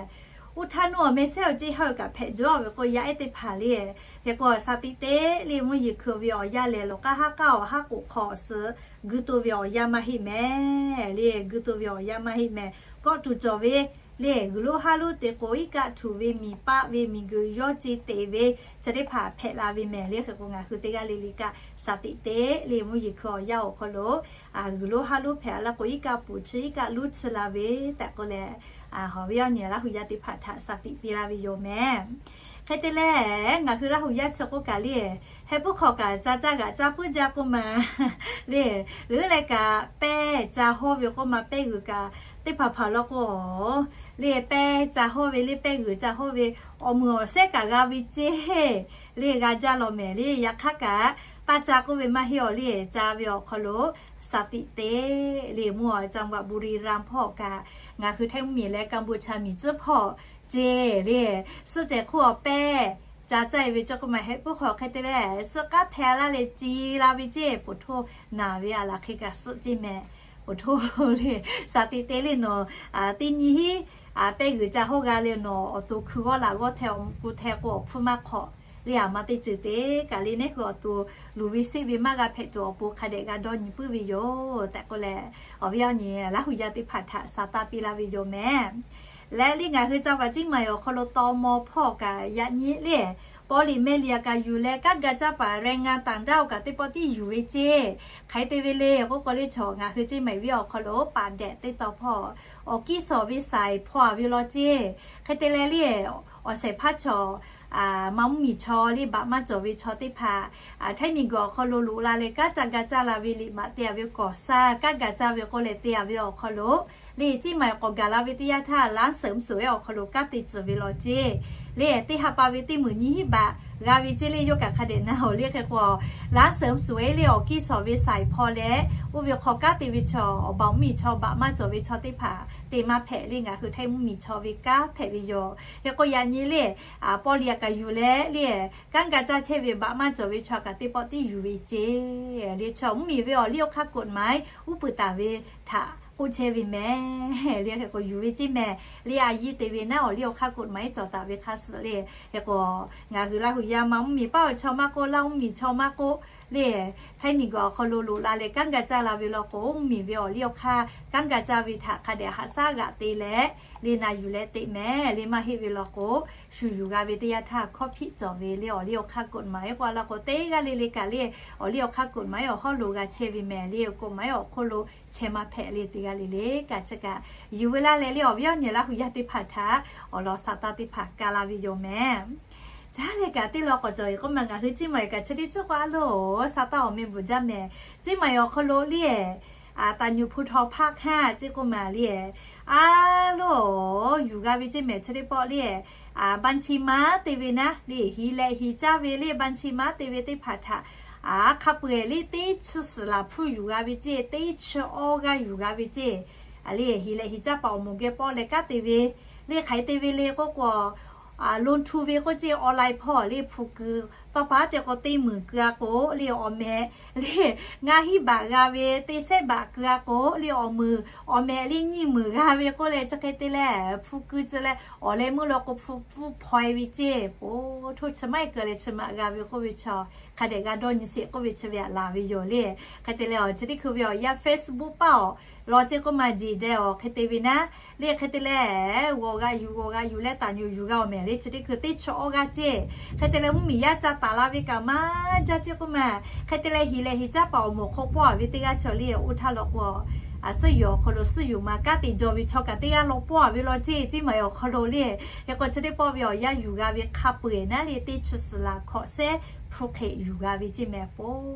oˇ htaˇ nawˬ mehˍ sehˉ awˬ ceˇ haˉ kaꞈ hpehꞈ jaw ve k'o yaˇ ehˉ teˇ hpaˍ le. Hk'e k'o sa tiꞈ te le, mvuhˇ yeˬ hkui ve awˬ yanˇ lehˬ, lawˬ k'aˉ haˉ k'aˉ awˬ haˉ k'oˍ hk'aw awˬ suhˍ guiˇ toˇ ve awˬ yanˇ maˇ heˆ mehˍ le. Guiˇ toˇ ve awˬ yanˇ maˇ heˆ mehˍ. Kawˆ tuˬ cawˬ ve le, g'uiˬ lonˉ haˉ lonˉ te k'o iˉ kaˆ htuꞈ ve, miˬ paˆ ve, miˬ guiˬ yawˇ ce teꞈ ve chi teˇ hpaˍ hpehꞈ la ve mehˍ le. Hk'e k'o ngaˬ hui teˇ g'aˇ le le kaꞈ sa tiꞈ te le, mvuhˇ yeˬ hkui awˬ yanˇ awˬ hk'aw lo g'uiˬ lonˉ haˉ lonˉ hpehꞈ a laˇ k'o iˉ kaˆ puˍ chi iˉ kaˆ luˇ chi la ve tehꞈ k'oˆ leh, haw ve awˬ nyi Laˇ huˍ yaˇ teˇ hpaˍ htaꞈ sa tiꞈ piˇ laˇ ve yoˬ mehˍ. Hk'e te leh, ngaˬ hui Laˇ huˍ yaˇ chi k'oˆ kaꞈ le, heh puiˉ hk'aw kaꞈ ca caˇ g'aꞈ caˇ puiˉ jaˇ k'oˆ ma le. Leuˉ leh kaꞈ pehˇ ca hawˇ ve k'oˆ ma, pehˇ g'uiˬ kaꞈ teˇ hpaˍ hpaˍ law k'o le, pehˇ ca hawˇ ve le, pehˇ g'uiˬ ca hawˇ ve awˬ meuˍ awˬ shehˉ kaꞈ g'a ve ceˇ le, g'a jaˇ law mehˍ le. Yaꞈ hk'aˇ kaꞈ taˇ ca k'oˆ ve maˇ heˆ awˬ le, ca ve awˬ hk'aw lo sa tiꞈ te le, mvuhˇ awˬ จังหวัดบุรีรัมย์ hpawˇ kaꞈ ngaˬ hui Htaiˇ mvuhˇ miˬ leh Kanˇ bu cha miˬ tcuhˉ hpawˇ ceˇ le. Suhˆ cehˬ hk'oˆ awˬ pehˇ ca caˇ e ve ceˇ k'oˆ maˬ, heh puiˉ hk'aw hk'e te leh suhˆ k'aˉ hpehꞈ laˇ leh ce la ve ceˇ, poˬ htoˇ naˬ ve a laˬ hk'e kaꞈ suhˆ ceˇ mehˍ. Poˬ htoˇ le, shaˍ tiꞈ te le nawˬ teˇ nyi hiˉ pehˇ g'uiˬ ca hawˇ g'a le nawˬ awˬ to hkui g'awˇ laꞈ g'awˇ hteh awˬ mvuh ku hteh k'o awˬ hpfuhˇ maˇ hk'awꞈ le, a ma teˇ ceuˬ te kaꞈ le nehˉ hui awˬ to luˬ ve seˆ ve maˇ g'a hpehꞈ tuˬ awˬ pon hk'a dehꞈ g'a dawˇ nyi puiˉ ve yoˬ tehꞈ k'oˆ leh, awˬ viˉ awˬ nyi Laˇ hu yaˇ teˇ hpaˍ htaꞈ sa taˇ piˇ laˇ ve yoˬ mehˍ. Leh le ngaˬ hui ca vaꞈ Ciˇ maˍ awˬ hk'aw lo taw maw hpawˇ kaꞈ yaꞈ nyi le, pawˇ liꞈ mehˇ liꞈ a kaꞈ yuˬ leh kanˉ ga caˇ paˍ แรงงานต่างด้าว kaꞈ teˇ pawˆ tiˉ yuˬ ve ceˇ. Hk'aˬ hk'e te ve le k'oˆ k'o le, chaw ngaˬ hui Ciˇ maˍ ve awˬ hk'aw lo paˍ dehꞈ teˇ taw hpawˇ awˬ kiˇ sawˍ ve saiˍ hpawˇ a ve law ceˇ. Hk'e te leh le awˬ shehˍ hpaˇ chaw ma mvuhˇ miˬ chaw le baꞈ maˇ cawˬ ve chaw teˇ hpaˍ Htaiˇ miˬ guiˬ awˬ hk'aw lo loꞈ la leh kanˉ ca ga caˇ la ve liꞈ maꞈ te a ve kawˍ shaˇ kanˉ ga caˇ ve k'oˆ leh te a ve awˬ hk'aw lo le, Ciˇ maˍ k'awꞈ gaˬ la ve teˇ yanˇ htaˇ ล้านเสริมสวย awˬ hk'aw lo kanˉ te tcuh ve law ceˇ. Le teˇ ha pa ve teˇ meunˍ nyiˇ hinˉ baꞈ g'a ve ceˇ le, yawˇ kaꞈ hk'a dehꞈ na awˬ le hk'e k'o ล้านเสริมสวย le awˬ kiˇ sawˍ ve saiˍ hpawˇ leh oˇ ve hk'aw kanˉ te ve chaw awˬ baˬ mvuhˇ miˬ chaw baꞈ maˇ cawˬ ve chaw teˇ hpaˍ te maˇ hpehꞈ le, ngaˬ hui Htaiˇ mvuhˇ miˬ chaw ve kanˉ hpehꞈ ve yoˬ. Hk'e k'o yaꞈ nyi le pawˇ liꞈ a kaꞈ yuˬ leh le kanˉ ga caˇ chehˇ ve baꞈ maˇ cawˬ ve chaw kaꞈ teˇ pawˆ tiˉ yuˬ ve ceˇ. Le chaw mvuhˇ miˬ ve awˬ liˇ awˬ hk'aˇ กฎหมาย uˉ peunˍ taˍ ve htaꞈ k'oˆ chehˇ ve mehˍ le. Hk'e k'o yuˬ ve ceˇ mehˍ le, a yiˇ te ve naˉ awˬ liˇ awˬ hk'aˇ กฎหมาย cawˬ taˍ ve hk'aˇ suh le. Hk'e k'o ngaˬ hui Laˇ hu yaˇ ma mvuhˇ miˬ paˉ awˬ chaw maˇ k'oˆ, Laˇ mvuhˇ miˬ chaw maˇ k'oˆ le, Htaiˇ miˬ guiˬ awˬ hk'aw lo loꞈ la leh kanˉ ga caˇ la ve law k'o mvuhˇ miˬ ve awˬ liˇ awˬ hk'aˇ kanˉ ga caˇ ve htaꞈ hk'a dehꞈ haꞈ shaˉ g'aꞈ te leh le na yuˬ leh teꞈ mehˍ le. Maˇ heˆ ve law k'o shu yuˬ g'a ve teˇ yanˇ htaˇ hkawˇ hpiˆ cawˬ ve le awˬ liˇ awˬ hk'aˇ กฎหมาย k'oˆ a law k'o teˇ g'aˇ le le kaꞈ le awˬ liˇ awˬ hk'aˇ กฎหมาย awˬ hawˉ lo g'a chehˇ ve mehˍ le, กฎหมาย awˬ hk'oˆ lo chehˇ maˇ hpehꞈ le teˇ g'aˇ le le kaꞈ chi kaꞈ yuˬ ve laˇ leh le awˬ viˉ awˬ nyi Laˇ hu yaˇ teˇ hpaˍ htaꞈ awˬ lawn sa taˇ teˇ hpaˍ ka la ve yoˬ mehˍ. Caˇ leh kaꞈ teˇ law k'awꞈ cawˬ e k'oˆ ma ngaˬ hui Ciˇ maˍ kaꞈ chi teˇ ceuˬ k'o a loˬ sa taˇ awˬ meh bvuhˬ jaˇ mehˍ. Ciˇ maˍ awˬ hk'aw lo le taˍ nyuˬ hpu htaw hpaˇ hk'aˇ ceˇ k'oˆ ma le a loˬ yuˬ g'a ve ceˇ mehˍ. Chi teˇ pawˆ le บัญชีม้า te ve naˉ le, hiˍ lehꞈ hiˍ caˇ ve le บัญชีม้า te ve teˇ hpaˍ htaꞈ hk'a peu-eˬ le teˇ chi suhˍ laˬ hpuˇ yuˬ g'a ve ceˇ, teˇ chi awˇ g'aˇ yuˬ g'a ve ceˇ. Le hiˍ lehꞈ hiˍ caˇ paˍ awˬ moˍ geh pawˆ leh kanˉ te ve le hk'aˬ hk'e te ve le k'oˆ k'o ลงทุน ve k'oˆ ceˇ, online hpawˇ le hpu keu tawˇ pa te k'o teˇ meunˍ keu a k'o le awˬ meh le ngaˇ hinˉ baꞈ g'a ve, teˇ sehˉ baꞈ keu a k'o le awˬ meunˍ, awˬ meh le nyiˇ meunˍ g'a ve k'oˆ leh chi hk'e te leh hpu keu tcuh leh awˬ leh meuˇ law k'o hpu pfuhˇ hpaw e ve ceˇ. Po htoˇ chi maˇ heˆ keu leh chi maꞈ g'a ve k'oˆ ve chaw hk'a dehꞈ g'a dawˇ nyi sheˍ k'oˆ ve chi ve aꞈ laˬ ve yoˬ le. Hk'e te leh awˬ chi teˇ hkui ve awˬ yanˇ Facebook paˇ awˬ lawn ceˇ k'oˆ ma jeˬ deh awˬ hk'e te ve naˉ le hk'e te leh g'awˬ g'aꞈ yuˬ g'awˬ g'aꞈ yuˬ leh taˍ nyuˬ yuˬ g'a awˬ meh le chi teˇ hkui teˇ chi awˇ g'aˇ ceˇ. Hk'e te leh mvuhˇ miˬ yaˇ ca taˍ la ve kaꞈ maˇ jaˇ ceˇ k'oˆ ma. Hk'e te leh hiˍ lehꞈ hiˍ caˇ paˍ awˬ moˍ hk'oˆ pawˆ a ve teˇ g'aˇ chaw le oˇ htaˇ law k'o a suhˉ yoˬ awˬ hk'aw lo suhˉ yoˬ ma kanˉ te jaw ve chaw kaꞈ teˇ g'aˇ law pawˆ a ve law ceˇ. Ciˇ maˍ awˬ hk'aw lo le hk'e k'o chi teˇ pawˆ ve awˬ yanˇ yuˬ g'a ve hk'a peu-eˬ naˉ le teˇ chi suhˍ laˬ hkawꞈ sehˉ hpu hk'e yuˬ g'a ve ceˇ mehˍ. Po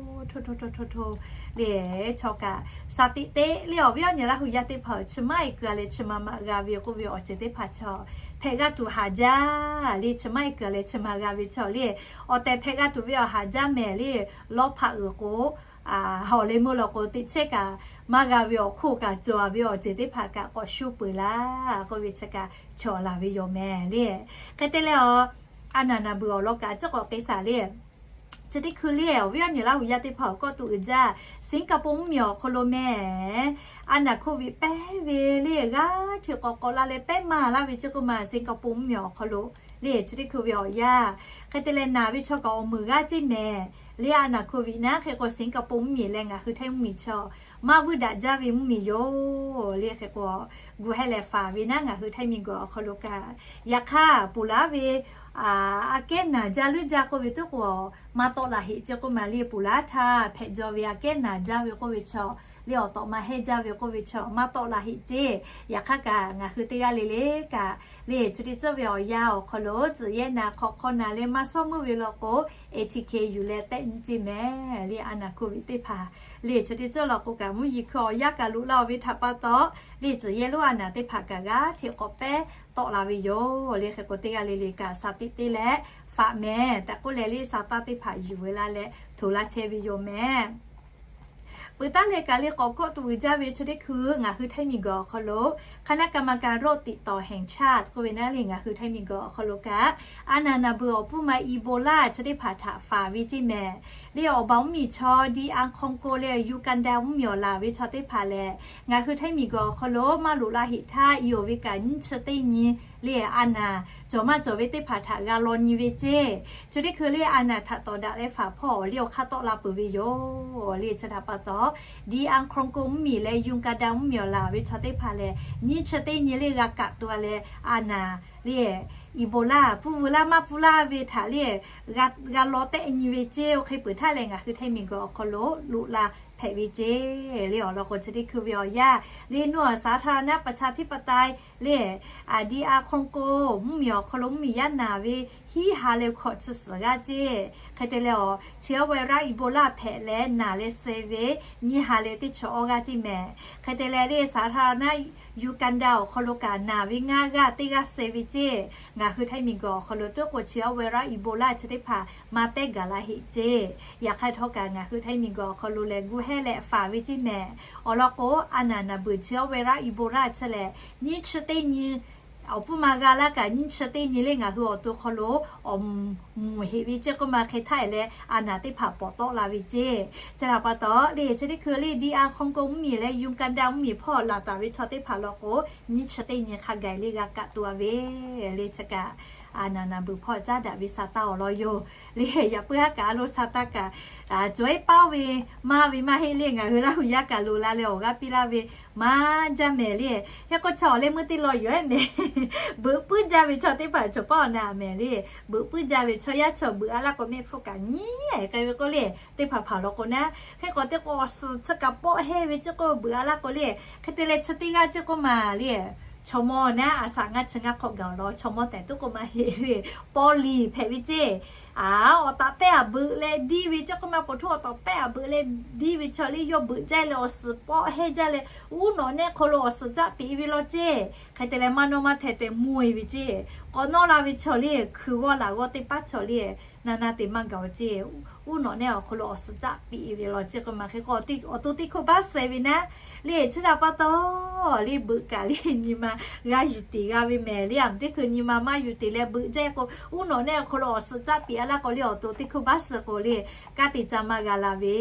htoˇ htoˇ htoˇ htoˇ htoˇ le chaw kaꞈ sa tiꞈ teˇ le awˬ viˉ awˬ nyi Laˇ hu yaˇ teˇ hpaˍ-oˬ, chi maˇ heˆ keu a leh chi ma maꞈ g'a ve k'oˆ ve awˬ ceuˬ teˇ hpaˍ chaw hpehꞈ g'a tuˬ haˍ jaˇ le, chi maˇ heˆ keu a leh chi ma g'a ve chaw le awˬ tehˬ hpehꞈ g'a tuˬ ve awˬ haˍ jaˇ mehˍ le. Lawˇ hpaꞈ uiˍ k'o awˬ leh meuˇ law k'o teꞈ chehˇ kaꞈ maˇ g'a ve awˬ hk'oˆ kaꞈ cawˬ a ve awˬ ceuˬ teˇ hpaˍ kaꞈ k'awꞈ shu peuˬ laˇ k'oˆ ve chi kaꞈ cawˬ laˬ ve yoˬ mehˍ le. Hk'e te leh a, a naˍ naˍ beuˬ awˬ lawn kaꞈ ciˉ k'awꞈ k'ai shaˍ le. Chi teˇ hkui le awˬ viˉ awˬ nyi Laˇ hu yaˇ teˇ hpaˍ awˬ kawˆ tuˬ uiˍ jaˇ, Singapore mvuhˇ miˬ awˬ hk'aw lo mehˍ a naˍ โควิด pehˇ ve le g'aˇ hteꞈ k'awꞈ k'awꞈ la leh pehˉ maˇ laˇ ve ceˇ k'oˆ ma Singapore mvuhˇ miˬ awˬ hk'aw lo le chi teˇ hkui ve awˬ yanˇ hk'e te leh naˬ ve chaw kaꞈ awˬ meunˍ g'aˇ ceˇ mehˍ le. A naˍ โควิด naˉ hk'e k'o Singapore mvuhˇ miˬ leh ngaˬ hui Htaiˇ mvuhˇ miˬ chaw maˇ vuiˇ daꞈ jaˇ ve mvuhˇ miˬ yoˬ le. Hk'e k'o gu heh lehˬ faˍ ve naˉ ngaˬ hui Htaiˇ miˬ guiˬ awˬ hk'aw lo kaꞈ yaꞈ hk'aˇ ponˬ laˉ ve aꞈ kehˉ naˬ jaˇ leuˉ jaˇ k'oˆ ve teˇ k'o maˇ tawˆ la heꞈ ceˇ k'oˆ ma le. Ponˬ laˉ htaˇ hpehꞈ jaw ve aꞈ kehˉ naˬ jaˇ ve k'oˆ ve chaw le awˬ tawꞈ ma hehnˇ jaˇ ve k'oˆ ve chaw maˇ tawˆ la heꞈ ceˇ. Yaꞈ hk'aˇ kaꞈ ngaˬ hui teˇ g'aˇ le le kaꞈ le chi teˇ ceuˬ ve awˬ yanˇ awˬ hk'aw lo tcuhꞈ yehˇ naˍ hk'awꞈ hk'aw naˍ leh maˇ shawˉ meuˇ ve law k'o ATK yuˬ leh tehˆ nyi ceˇ mehˍ le. A naˍ โควิด teˇ hpaˍ le chi teˇ ceuˬ law k'o kaꞈ mvuhˇ yeˬ hkui awˬ yanˇ kaꞈ loꞈ la-oˬ ve htaꞈ pa taw le tcuhꞈ yehˇ lonˉ a naˍ teˇ hpaˍ kaꞈ g'aˇ hteꞈ k'awꞈ pehˉ tawˆ la ve yoˬ le. Hk'e k'o teˇ g'aˇ le le kaꞈ sa tiꞈ te leh faꞈ mehˍ tehꞈ k'oˆ leh le sa taˇ teˇ hpaˍ yuˬ ve laˇ leh htoꞈ laˇ chehˇ ve yoˬ mehˍ. Peuˬ taˉ leh kaꞈ le k'awꞈ kawˆ tuˬ uiˍ jaˇ ve chi teˇ hkui ngaˬ hui ไทย miˬguiˬ awˬ hk'aw lo คณะกรรมการโรคติดต่อแห่งชาติ k'oˆ ve naˉ le ngaˬ hui ไทย miˬguiˬ awˬ hk'aw lo kaꞈ a naˬ naˬ beuˬ awˬ pfuhˇ ma Ebola chi teˇ hpaˍ htaꞈ faˍ ve ceˇ mehˍ. Le awˬ baˬ mvuhˇmiˬ chaw Dr Congo leh Uganda mvuhˇmiˬ awˬ laˬ ve chaw teˇ hpaˍ lehˬ, ngaˬ hui ไทย miˬguiˬ awˬ hk'aw lo maˇ loꞈ la heꞈ htaˇ i awˬ ve kaꞈ nyiˇ chi teˇ nyi le a naˬ cawˬ maˇ cawˬ ve teˇ hpaˍ htaꞈ g'a law nyi ve ceˇ. Chi teˇ hkui le a naˬ htaꞈ tawˍ daꞈ leh faˍ hpawˇ awˬ liˇ awˬ hk'aˇ tawˆ la peuˬ ve yoˬ. Le chi htaꞈ pa taw, Dr Congo mvuhˇmiˬ leh Uganda mvuhˇmiˬ awˬ laˬ ve chaw teˇ hpaˍ lehˬ, nyiˇ chi teˇ nyi le g'a kaꞈ tuˬ a leh a naˬ le Ebola pfuhˇ veu laˇ maˇ pfuhˇ laˇ ve htaꞈ le g'a law tehˆ nyi ve ceˇ. Oˇ hk'e peuˬ htaˇ lehˬ ngaˬ hui ไทย miˬguiˬ awˬ hk'aw lo loꞈ la hpehꞈ ve ceˇ. Le awˬ lawn k'o chi teˇ hkui ve awˬ yanˇ le nuˇ awˬ สาธารณประชาธิปไตย le Dr Congo mvuhˇmiˬ awˬ hk'aw lo mvuhˇmiˬ yaˇ naˬ ve hiˉ ha leh hkawꞈ chi suhˍ g'aˇ ceˇ. Hk'e te leh awˬ chi awˬ virus Ebola hpehꞈ leh naˬ leh suh ve nyiˇ ha leh teˇ chi awˇ g'aˇ ceˇ mehˍ. Hk'e te leh le สาธารณรัฐ Uganda awˬ hk'aw lo kaꞈ naˬ ve ngaˇ g'aˇ teˇ g'aˇ suh ve ceˇ. Ngaˬ hui ไทย miˬguiˬ awˬ hk'aw lo tuˉ k'o chi awˬ virus Ebola chi teˇ hpaˍ maˇ pehˉ gaˬ la heꞈ ceˇ. Yaꞈ hk'aˇ htawˇ kaꞈ ngaˬ hui ไทย miˬguiˬ awˬ hk'aw lo lehˬ gu hehˇ leh faˍ ve ceˇ mehˍ. Awˬ lawn k'o a naˬ naˬ beuˬ chi awˬ virus Ebola chi lehˬ nyiˇ chi teˇ nyi awˬ pfuhˇ ma g'a laˇ kaꞈ nyiˇ chi teˇ nyi le ngaˬ hui awˬ to hk'aw lo awˬ mvuhˬ heꞈ ve ceˇ k'oˆ ma hk'e htaˇ e leh a naˬ teˇ hpaˍ pawˍ tawˆ la ve ceˇ. Chi htaꞈ pa taw le chi teˇ hkui le Dr Congo mvuhˇmiˬ leh Uganda mvuhˇmiˬ hpawˇ laˬ taˍ ve chaw teˇ hpaˍ law k'o nyiˇ chi teˇ nyi hk'a gaˬ le g'a kaꞈ tuˬ a ve le chi kaꞈ a naˬ naˬ beuˬ hpawˇ caˉ daꞈ ve sa taˇ awˬ lawn yoˬ. Le yaꞈ puiˉ haˉ kaꞈ a lo sa taˇ kaꞈ cawˬ ehˉ paˉ ve maˇ ve maˇ heˆ le ngaˬ hui Laˇ hu yaˇ kaꞈ loꞈ la leh awˬ g'aˇ piˇ laˇ ve maˇ jaˇ mehˍ le. Hk'e k'o chi awˬ leh meuˇ teˇ law yoˬ ehˉ mehˍ. Beuꞈ puiˉ jaˇ ve chaw teˇ hpaˍ cawˬ paˉ awˬ na mehˍ le. Beuꞈ puiˉ jaˇ ve chaw yaˇ chaw beuꞈ a laˇ k'o mehˆ hpfuhˇ kaꞈ nyiˉ e k'ai ve k'oˆ le teˇ hpaˍ hpaˍ law k'o naˉ. Hk'e k'awꞈ te k'o awˬ suhˍ chi kaꞈ pawˆ hehnˇ ve ceˇ k'o beuꞈ a laˇ k'o le. Hk'e te leh chi teˇ g'aˇ ceˇ k'oˆ ma le chaw mawˇ naˉ a shaꞈ ngaˇ chi ngaˇ hk'awꞈ gaˬ awˬ lawn chaw mawˇ tehꞈ tuˉ k'oˆ ma heˆ le. Paw liˍ hpehꞈ ve ceˇ. A, awˬ taˍ pehˇ a beuꞈ leh diˇ ve ceˇ k'oˆ ma, paw htuˇ awˬ taˍ pehˇ a beuꞈ leh diˇ ve chaw le yawˇ beuꞈ jaˇ leh awˬ suhˍ pawˆ hehnˇ jaˇ leh uˉ nawꞈ nehˆ hk'aw lo awˬ suhˍ caˆ piˍ ve law ceˇ. Hk'e te leh maˇ nawˇ maˇ hteh tehꞈ mvuh e ve ceˇ. K'awꞈ nawˇ la ve chaw le hkui g'awˇ laˬ g'awˇ teˇ paˉ chaw le naˬ naˬ te maˇ gaˬ awˬ ceˇ. Uˉ nawꞈ nehˆ awˬ hk'aw lo awˬ suhˍ caˆ piˍ ve law ceˇ k'oˆ ma hk'e k'o awˬ to teˇ hkui baˆ suh ve naˉ. Le chi htaꞈ pa taw le beuꞈ kaꞈ le nyi ma g'a yuˬ tiˍ g'a ve mehˍ le. Aˬ teˇ hkui nyi ma maˇ yuˬ tiˍ leh beuꞈ jaˇ k'o uˉ nawꞈ nehˆ awˬ hk'aw lo awˬ suhˍ caˆ piˍ a laˇ k'o le awˬ to teˇ hkui baˆ suh k'o le kanˉ te ca maˇ g'a la ve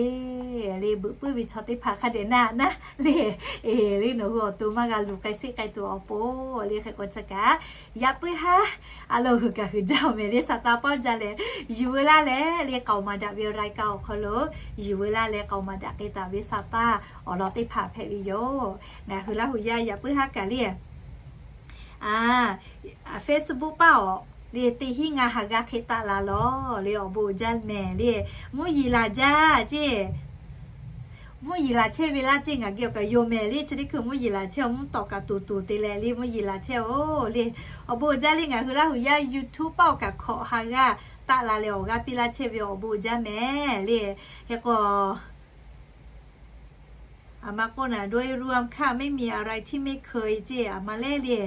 le beuꞈ puiˉ ve chaw teˇ hpaˍ hk'a dehꞈ na naˉ le. E le nawˬ hui awˬ to maˇ g'a luˬ k'ai sheˆ k'ai tuˬ awˬ pon le hk'e k'o chi kaꞈ yaꞈ puiˉ haˉ a lo hui kaꞈ hui jaˇ awˬ mehˍ le sa taˇ paˇ jaˇ leh yuˬ veu laˇ leh le k'aoˍ maˍ daꞈ ve รายการ awˬ hk'aw lo yuˬ veu laˇ leh k'aoˍ maˍ daꞈ k'ai taˍ ve sa taˇ awˬ lawn teˇ hpaˍ hpehꞈ ve yoˬ. Ngaˬ hui Laˇ hu yaˇ yaꞈ puiˉ haˉ kaꞈ le Facebook paˇ awˬ le teˇ hinˉ ngaˇ ha g'aˇ hk'e taˆ la lawˬ le awˬ bon uiˍ jaˇ mehˍ le. Mvuhˇ yeˬ laˬ jaˇ ceˇ. Mvuhˇ yeˬ laˬ chehˇ ve laˇ ceˇ ngaˬ geh awˬ kaꞈ yoˬ mehˍ le. Chi teˇ hkui mvuhˇ yeˬ laˬ chehˇ mvuhˇ tawˍ kaꞈ tuˍ tuˍ te leh le mvuhˇ yeˬ laˬ chehˇ oˬ le. Awˬ bon uiˍ jaˇ le ngaˬ hui Laˇ hu yaˇ YouTube paˇ awˬ kaꞈ hkawꞈ ha g'aˇ taˆ la leh awˬ g'aˇ piˇ laˇ chehˇ ve awˬ bon uiˍ jaˇ mehˍ le. Hk'e k'o อามาโกนาโดยรวมค่ะ ไม่มีอะไรที่ไม่เคย ceˇ. Aˬ ma lehˉ le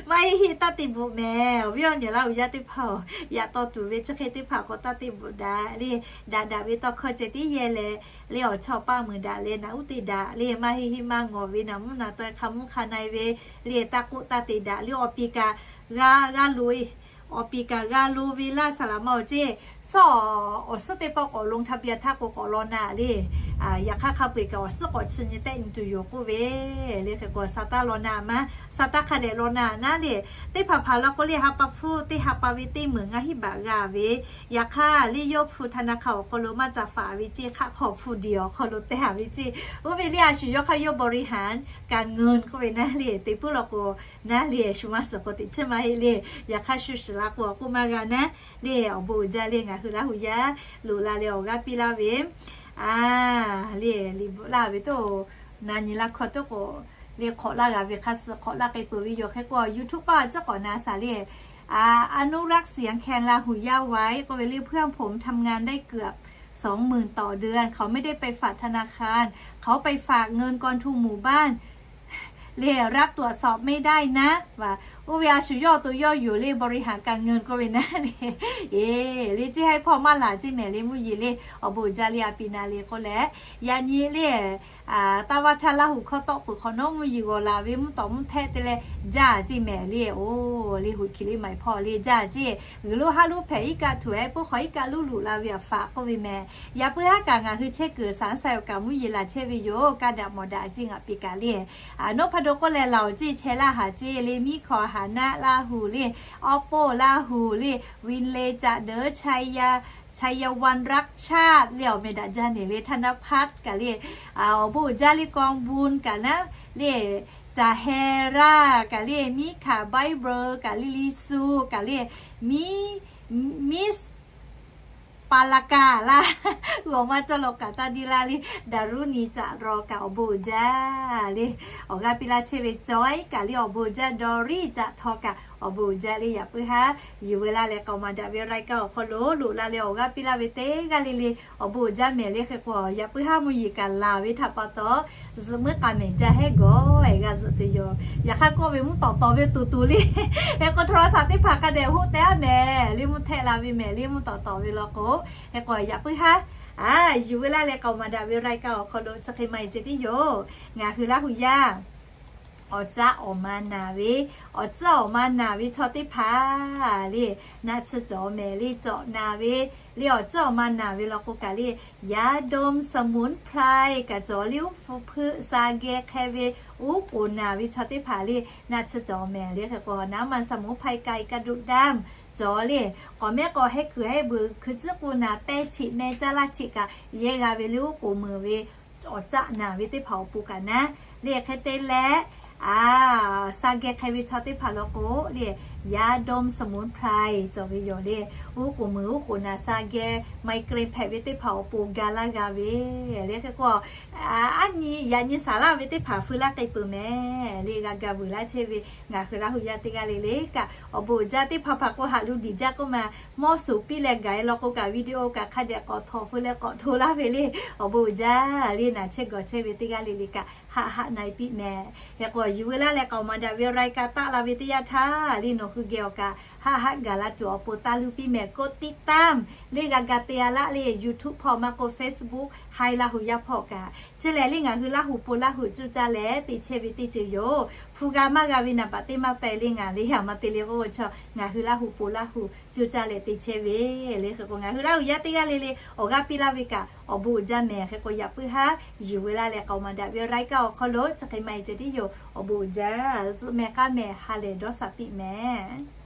maˇ heˆ heˆ taˇ te bvuhꞈ mehˍ. Awˬ viˉ awˬ nyi Laˇ hu yaˇ teˇ hpaˍ-oˬ, yaꞈ taw tuˬ ve chi hk'e teˇ hpaˍ k'awꞈ taˇ te bvuhꞈ daꞈ le. Daꞈ daꞈ ve tawˇ hkawˇ ceh tiˉ yehˇ leh le awˬ chawˇ paˆ muiˬ daꞈ leh naꞈ uˉ te daꞈ le maˇ heˆ heˆ maˇ ngawˬ ve naˬ mvuhˇ naˬ taweh hk'a mvuhˇ hk'a na-e ve le taˇ k'oˆ taˇ te daꞈ le awˬ piˍ kaꞈ g'a g'a lo e awˬ piˍ kaꞈ g'a lo ve laˇ saˍ laˍ ma awˬ ceˇ. Sawˉ awˬ suhˉ teˇ pawˆ k'awꞈ ลงทะเบียน htaˇ k'o k'awꞈ law na le. Yaꞈ hk'aˇ hk'a peu-eˬ kaꞈ awˬ suhˉ k'awꞈ chi nyi tehˆ nyi tuˬ yoˬ k'oˆ ve le. Hk'e k'o sa taˇ law na maˇ, sa taˇ hk'a dehꞈ law na naˉ le. Teˇ hpaˍ hpaˍ law k'o le ha pa hpfuhˇ teˇ ha pa ve teˇ meunˍ ngaˇ hinˉ baꞈ g'a ve. Yaꞈ hk'aˇ le yawˇ hpu ธนาคาร awˬ hk'aw lo maˇ ca faˍ ve ceˇ hk'aˆ hk'aw hpu diˬ awˬ hk'aw lo teh a ve ceˇ. Oˇ ve le a shu yawˇ hk'aˇ yawˇ บริหารการเงิน k'oˆ ve naˉ le te puiˉ law k'o naˉ le shu maˇ suhˍ k'o teꞈ chiˇ maˇ heˆ le. Yaꞈ hk'aˇ shu shiˍ la k'o awˬ k'oˆ maˇ g'a naˉ le awˬ bon uiˍ jaˇ le ngaˬ hui Laˇ hu yaˇ loꞈ la leh awˬ g'aˇ piˇ laˇ ve le liꞈ bvuhꞈ laˇ ve toˇ na nyi laˇ hkawˇ toˇ k'o le hk'awꞈ laˇ g'a ve hk'a suh hk'awꞈ laˇ k'ai peuˬ ve yoˬ. Hk'e k'o YouTube paˇ awˬ ceuˬ k'awꞈ na saˍ le อนุรักษ์เสียงแคน ลาหูย่าไว้ k'oˆ ve le เพื่อนผมทำงานได้เกือบสองหมื่นต่อเดือน เขาไม่ได้ไปฝากธนาคาร เขาไปฝากเงินกองทุนหมู่บ้าน เรียกรัฐตรวจสอบไม่ได้นะ ว่า Oˇ ve a shu yawˇ awˬ to yawˇ yoˬ le, บริหารการเงิน k'oˆ ve naˉ le. Eˬ, le ceˇ haˉ hpawˇ maˇ laˬ ceˇ mehˍ le mvuhˇ yeˬ le, awˬ bon uiˍ jaˇ le a pi na le k'oˆ leh, yaꞈ nyi le taˇ vaˇ htaˇ Laˇ huˍ hkawˇ tawˆ peuˬ hk'awꞈ nawˉ mvuhˇ yeˬ g'awˬ laˬ ve mvuhˇ tawꞈ mvuhˇ htehˆ te leh jaˇ ceˇ mehˍ le. Oˬ, le huˍ hkiˬ le maˍ hpawˇ le jaˇ ceˇ. G'uiˬ lo haˉ lo hpehꞈ iˉ kaˆ tuˬ ehˉ puiˉ hk'awꞈ iˉ kaˆ luˉ luꞈ la ve awˬ faꞈ k'oˆ ve mehˍ. Yaꞈ puiˉ haˉ kaꞈ ngaˬ hui chehˇ kuiˬ saˍ saˍ awˬ kaꞈ mvuhˇ yeˬ laˬ chehˇ ve yoˬ. Kaˇ daꞈ mawˬ daꞈ ceˇ ngaˬ pi kaꞈ le. Aˬ, nawˉ hpaˇ do k'oˆ leh laˬ awˬ ceˇ chehˇ laˇ haˍ ceˇ le, miˉ hkawꞈ haˍ naˆ Laˇ huˍ le, awˉ poˆ Laˇ huˍ le, วินเลย์ Caꞈ deuˉ, Chayawan Rakshat le awˬ meh daꞈ jaˇ neˬ le, ธนพัฒน์ kaꞈ le, awˬ bon uiˍ jaˇ le, กองบุญ kaꞈ naˉ le, Caˍ heh raˇ kaꞈ le, miˉ hkaˍ Baˆ beuꞈ kaꞈ le, Liˇ suˍ kaꞈ le, miˉ, miˉ paˍ laˍ kaꞈ laˇ, g'awˬ maˇ cawˇ law kaꞈ taˇ diˇ laˇ le, Daˍruˇniˍ Caꞈ raw kaꞈ awˬ bon uiˍ jaˇ le, awˬ g'aˇ piˇ laˇ chehˇ ve cawˬ iˉ kaꞈ le awˬ bon uiˍ jaˇ, Dawˇriˆ Caꞈ htaw kaꞈ awˬ bon uiˍ jaˇ le. Yaꞈ puiˉ haˉ yuˬ ve laˇ leh k'aoˍ maˍ daꞈ ve รายการ awˬ hk'aw lo loꞈ la leh awˬ g'aˇ piˇ laˇ ve teˇ g'aˇ le le awˬ bon uiˍ jaˇ mehˍ le. Hk'e k'o yaꞈ puiˉ haˉ mvuhˇ yeˬ kaꞈ laˬ ve htaꞈ pa taw, zuhꞈ muiˉ k'a mehˍ jaˇ hehˉ gawˬ ehˍ g'a zuhꞈ tuˬ yoˬ. Yaꞈ hk'aˇ k'oˆ ve mvuhˇ tawˍ tawˍ ve tuˬ tuˬ le, hk'e k'o โทรศัพท์ teˇ hpaˍ hk'a dehꞈ hoˆ teh aˉ mehˍ le, mvuhˇ htehˆ la ve mehˍ le, mvuhˇ tawˍ tawˍ ve law k'o, hk'e k'o yaꞈ puiˉ haˉ a yuˬ ve laˇ leh k'aoˍ maˍ daꞈ ve รายการ awˬ hk'aw lo chi hk'e maˇ heˆ ceh tiˉ yoˬ. Ngaˬ hui Laˇ huˍ yaˇ awˬ caˆ awˬ ma naˬ ve, awˬ tcuhˉ awˬ ma naˬ ve chaw teˇ hpaˍ le, naˆ tsuhˇ cawˬ mehˍ le, cawˬ naˬ ve le, awˬ tcuhˉ awˬ ma naˬ ve law k'o kaꞈ le, ยาดมสมุนไพร kaꞈ cawˬ le, uˉ hpu hpeuˆ sa geh hk'e ve uˉ k'oˍ naˬ ve chaw teˇ hpaˍ le, naˆ tsuhˇ cawˬ mehˍ le. Hk'e k'o น้ำมันสมุนไพร ไก่กระดูกดำ cawˬ le, k'awꞈ mehˉ k'awꞈ hehˉ kuiˬ hehˉ beuꞈ hkui tcuhˉ k'o naˬ pehˇ cheꞈ meh caˇ laˇ cheꞈ kaꞈ yehˇ g'a ve le, uˉ k'oˍ meuˍ ve awˬ caˆ naˬ ve teˇ hpaˍ awˬ pon kaꞈ naˉ le. Hk'e te leh, a, sa geh hk'e ve chaw teˇ hpaˍ law k'o le, ยาดมสมุนไพร cawˬ ve yoˬ le. Uˉ k'oˍ meuˍ uˉ k'oˍ naˬ sa geh ไมเกรน hpehꞈ ve teˇ hpaˍ awˬ pon ga laˇ g'a ve le. Hk'e k'o, aˉ nyi yaꞈ nyi saˍ laˇ ve teˇ hpaˍ feu laˇ k'ai peuˬ mehˍ le, g'a ga vuiˬ laˇ chehˇ ve ngaˬ hui Laˇ huˍ yaˇ teˇ g'aˇ le le kaꞈ awˬ bon uiˍ jaˇ. Teˇ hpaˍ hpaˍ k'o haꞈ lu diˬ jaˇ k'oˆ ma, mawˇ suˍ piˇ leh gaˬ e law k'o kaꞈ video kaꞈ hk'a dehꞈ k'awꞈ htawꞈ feu leh k'awꞈ hto laˇ ve le. Awˬ bon uiˍ jaˇ le, naˬ chehˇ gawˬ chehˇ ve teˇ g'aˇ le le kaꞈ haꞈ haꞈ na e piˇ mehˍ. Hk'e k'o yuˬ ve laˇ leh k'aoˍ maˍ daꞈ ve รายการ taˆ la ve teˇ yanˇ htaˇ le nawˬ hui geh awˬ kaꞈ haꞈ haꞈ gaˬ la tuˬ awˬ pon taˇ luˇ piˇ mehˍ. กดติดตาม le g'a ga te a laˇ le, YouTube hpawˇ maˇ k'o Facebook Hai Laˇ huˍ yaˇ hpawˇ kaꞈ. Chi lehˬ le ngaˬ hui Laˇ huˍ po Laˇ huˍ cuˇ caˇ leh te chehˇ ve teˇ ceuˬ yoˬ. Hpu g'a maˇ g'a ve naˍ baꞈ teˇ maˇ teh le ngaˬ le, a ma te le k'oˆ ve chaw ngaˬ hui Laˇ huˍ po Laˇ huˍ cuˇ caˇ leh te chehˇ ve le. Hk'e k'o ngaˬ hui Laˇ huˍ yaˇ teˇ g'aˇ le le awˬ g'aˇ piˇ laˇ ve kaꞈ awˬ bon uiˍ jaˇ mehˍ. Hk'e k'o yaꞈ puiˉ haˉ yuˬ ve laˇ leh k'aoˍ maˍ daꞈ ve รายการ awˬ hk'aw lo chi hk'e maˇ heˆ ceh tiˉ yoˬ. Awˬ bon uiˍ jaˇ, zuhꞈ mehˍ k'aˇ mehˍ, ha lehˬ dawˇ shaˍ piˇ mehˍ.